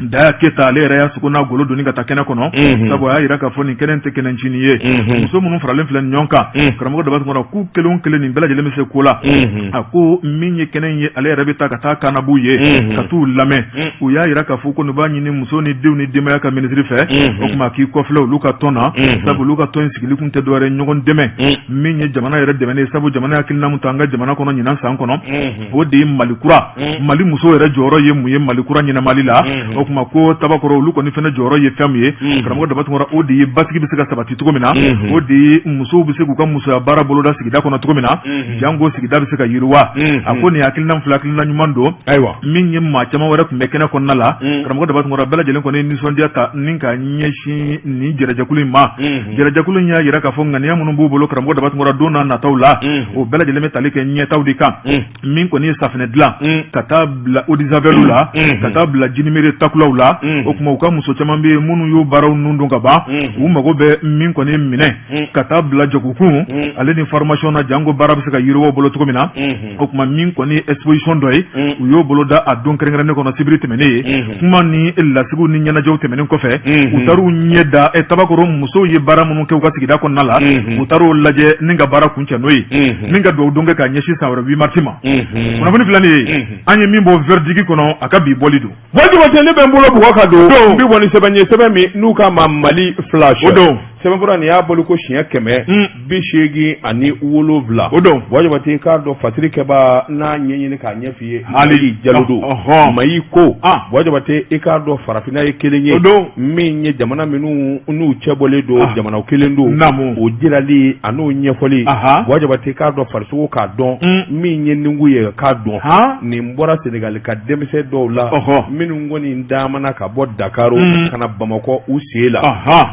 Daya Keyita, ale yɛrɛ y'a sogo n'a golo doni ka taa kɛnɛ kɔnɔ, sabu a y'a jira k'a fɔ nin kɛnɛ tɛ kɛnɛ ncinin ye. Muso minnu faralen filɛ ɲɔgɔn kan, karamɔgɔ Daba Tunkara, k'u kelen kelen nin bɛɛ lajɛlen bɛ se ko la. A ko min ye kɛnɛ in ye, ale yɛrɛ bɛ taa ka taa kanabu ye, ka t'u lamɛn. U y'a jira k'a fɔ ko b'a ɲini muso ni denw ni denbaya ka minisiri fɛ, o tuma k'i kɔfilɛ olu ka tɔn na, sabu olu ka tɔn in sigili kun tɛ dɔwɛrɛ ɲɔgɔn dɛmɛ, min ye jamana yɛrɛ dɛmɛ ye, sabu jamana hakilina min ta an ka jamana kɔnɔ ɲinan san kɔnɔ, o de ye Mali kura. Mali muso yɛrɛ jɔyɔrɔ ye mun ye Mali kura ɲɛnamali la? O tuma ko Tabakɔrɔ olu kɔni fana jɔyɔrɔ ye fɛn min ye, karamɔgɔ Daba Tunkara, o de ye basigi bɛ se ka sabati cogo min na, o de ye musow bɛ se k'u ka musoya baara boloda sigida kɔnɔ cogo min na, janko sigida bɛ se ka yiriwa. A ko nin hakilina fila, hakilina ɲuman don. Ayiwa, min ye maa caman wɛrɛ tun bɛ kɛnɛ kɔnɔna la, karamɔgɔ Daba Tunkara, bɛɛ lajɛlen kɔni nisɔndiya ta ni ka ɲɛsin nin jɛrɛjɛkulu in ma. Jɛrɛjɛkulu in y'a jira k'a fɔ ŋaniya minnu b'u bolo, karamɔgɔ Daba Tunkara, don n'a nataw la, o bɛɛ lajɛlen bɛ tali kɛ ɲɛtaw de kan. Min kɔni ye safinɛ dilan, ka taa bila eau de javel la, ka taa bila jinimere takulaw la, o tuma u ka muso caman bɛ yen minnu y'o baaraw nun don ka ban, u mago bɛ min kɔni minɛ ka taa bila jagokun ale ni formation na, janko baara bɛ se ka yiriwa u bolo cogo min na. O tuma min kɔni ye exposition dɔ ye, u y'o bolo da a don kɛrɛnkɛrɛnnen kɔnɔ sibiri tɛmɛnen ye. Kuma ni lasigiw ni ɲɛnajɛw tɛmɛnen kɔfɛ, u taar'u ɲɛ da Tabakɔrɔ musow ye baara minnu kɛ u ka sigida kɔnɔna la, u taar'o lajɛ ni ka baara kuncɛ n'o ye, ni ka dugawu don kɛ ka ɲɛsin san wɛrɛ 8 mars ma. Kunnafoni filɛ nin ye, an ye min bɔ Verdict kɔnɔ, a ka bi bɔli don. Buwa Jabate, ne bɛ n bolo bugɔ ka don n bɛ bɔ ni sɛbɛn ye, sɛbɛn min n'u k'a ma Mali Flash. O don. Sɛbɛnfura nin y'a bɔli ko siɲɛ 187. O don. Buwa Jabate, i k'a dɔn fasiri kɛbaa n'a ɲɛɲini k'a ɲɛ f'i ye. Hali Jalo don. Mayi ko, Buwa Jabate, i k'a dɔn farafinna ye kelen ye. O don. Min ye jamana minnu n'u cɛbɔlen don, jamana kelen don. Naamu. O jirali an'o ɲɛfɔli. Buwa Jabate, i k'a dɔn farisogo k'a dɔn. Min ye nikun ye k'a dɔn. Nin bɔra Senegali ka denmisɛn dɔw la, minnu kɔni taamana ka bɔ Dakaro ka na Bamakɔ u sen la.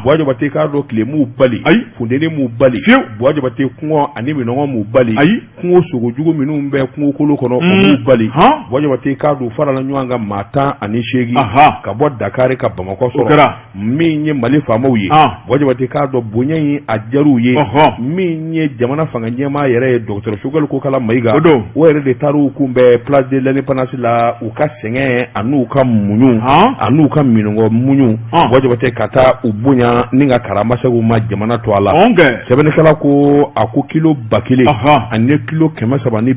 Buwa Jabate, i k'a dɔn tile m'u bali, ayi, funteni m'u bali fiyewu. Buwa Jabate, kɔngɔ ani minnɔgɔ m'u bali, ayi, kungo sogojugu minnu bɛ kungokolo kɔnɔ, o m'u bali. Buwa Jabate, i k'a dɔn farala ɲɔgɔn kan maa 18 ka bɔ Dakari ka Bamakɔ sɔrɔ. Min ye Mali faamaw ye, Buwa Jabate, k'a dɔn bonya in a diyar'u ye. Min ye jamana fanga ɲɛmaa yɛrɛ ye, docteur Choguel Kokala Mayiga, o don, o yɛrɛ de taar'u kunbɛn place de l'indépendance la, u ka sɛgɛn an'u ka muɲu an'u ka minnɔgɔ muɲu, Buwa Jabate, ka taa u bonya ni ka karama segin u ma jamana to a la. Sɛbɛnnikɛla ko a ko kilo 1000 ani kilo 360,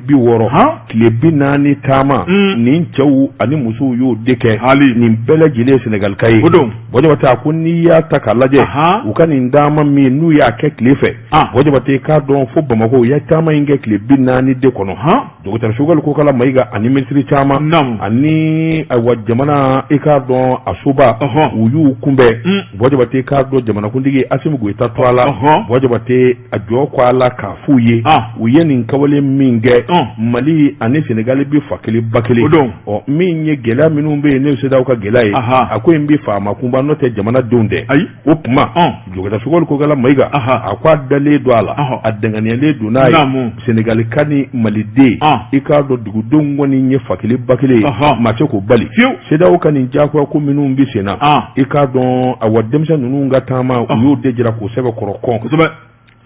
tile 40 taama, nin cɛw ani musow y'o de kɛ. Hali nin bɛɛ lajɛlen ye Senegalika ye. O don. Buwa Jabate, a ko n'i y'a ta k'a lajɛ, u ka nin taama min n'u y'a kɛ tile fɛ, Buwa Jabate, k'a dɔn fo Bamakɔ, u ye taama in kɛ tile 40 de kɔnɔ. Docteur Choguel Kokala Mayiga ani minisiri caman ani ayiwa jamana, i k'a dɔn a soba, u y'u kunbɛn. Buwa Jabate, k'a dɔn jamanakuntigi Asimi Goyita tɔgɔ la, Buwa Jabate, a jɔ ko a la k'a f'u ye, u ye nin kawale min kɛ, Mali ani Senegali bɛ fa kelen ba kelen. Ɔ min ye gɛlɛya minnu bɛ yen, n'o ye CEDEAO ka gɛlɛya ye, a ko in bɛ faama kunba, n'o tɛ jamana denw tɛ. Ayi. O tuma docteur Choguel Kokala Mayiga, a ko a dalen don a la, a danganiyalen don n'a ye, Senegalika ni Maliden, i k'a dɔn dugudenw kɔni ye fa kelen ba kelen ye, maa tɛ k'o bali. CEDEAO ka nin diyagoya ko minnu bɛ sen na, i k'a dɔn awa denmisɛn ninnu ka taama, u y'o de jira k'o sɛbɛkɔrɔ kɔn. Kosɛbɛ.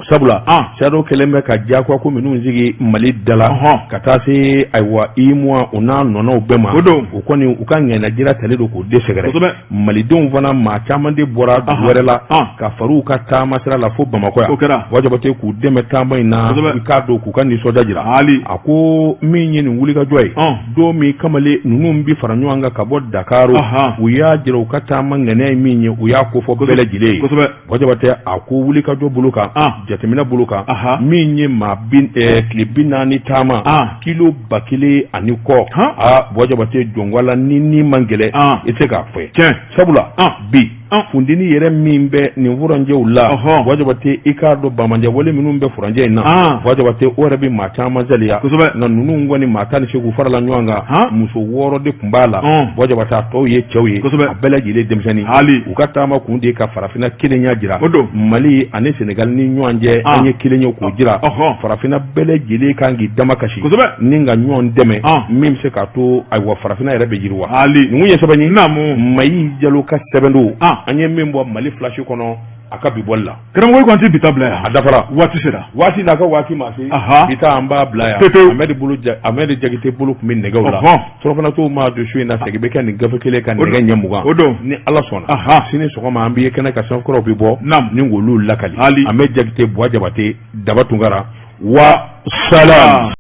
Sabula CEDEAO kɛlen bɛ ka diyagoya ko minnu sigi Mali da la, ka taa se ayiwa UEMOA o n'a nɔnɔw bɛɛ ma. O don. O kɔni u ka ŋaniya talen don k'o de sɛgɛrɛ. Malidenw fana maa caman de bɔra dugu wɛrɛ la ka far'u ka taama sira la fo Bamakɔ yan. O kɛra. Buwa Jabate, k'u dɛmɛ taama in na, i k'a dɔn k'u ka nisɔndiya jira. Hali. A ko min ye nin wulikajɔ ye, don min kamalen ninnu bɛ fara ɲɔgɔn kan ka bɔ Dakaro, u y'a jira u ka taama ŋaniya ye min ye, u y'a kofɔ bɛɛ lajɛlen ye. Buwa Jabate, a ko wulikajɔ bolo kan, jateminɛ bolo kan, min ye maa tile 40 taama, kilo 1000 ani kɔ, aa Buwa Jabate, jɔnko la ni ni man gɛlɛn, i tɛ se k'a fɔ. Tiɲɛ. Sabula bi Funteni yɛrɛ min bɛ nin furancɛw la, Buwa Jabate, i k'a dɔn banbaanciwale minnu bɛ furancɛ in na, Buwa Jabate, o yɛrɛ bɛ maa caman saliya. Nka ninnu kɔni maa 18 farala ɲɔgɔn kan, muso 6 de tun b'a la, Buwa Jabate, a tɔw ye cɛw ye, a bɛɛ lajɛlen denmisɛnnin. U ka taama kun de ye ka farafinna kelenya jira, Mali ani Senegali ni ɲɔgɔn cɛ, an ye kelen ye k'o jira. Farafinna bɛɛ lajɛlen kan k'i dama kasi ni ka ɲɔgɔn dɛmɛ, min bɛ se k'a to, ayiwa, farafinna yɛrɛ bɛ yiriwa. Nin ye sɛbɛn ye, Mayi Jalo ka sɛbɛn don, an ye min bɔ Mali Flash kɔnɔ a ka bi bɔli la. Karamɔgɔ, ko an tɛ bi ta bila yan. A dafara. Waati sera. Waati n'a ka waati ma se, bi ta an b'a bila yan. Pepewu. Amɛdi bolo, Amɛdi Jakite bolo tun bɛ nɛgɛw la. Surɔfana to maa don su in na, segin bɛ kɛ nin gafe kelen kan nɛgɛ ɲɛ 20. O don. Ni Ala sɔnna, sini sɔgɔma an bɛ ye kɛnɛ kan, sɛbɛn kuraw bɛ bɔ ni k'olu lakali. Amɛdi Jakite, Buwa Jabate, Daba Tunkara, wa salam.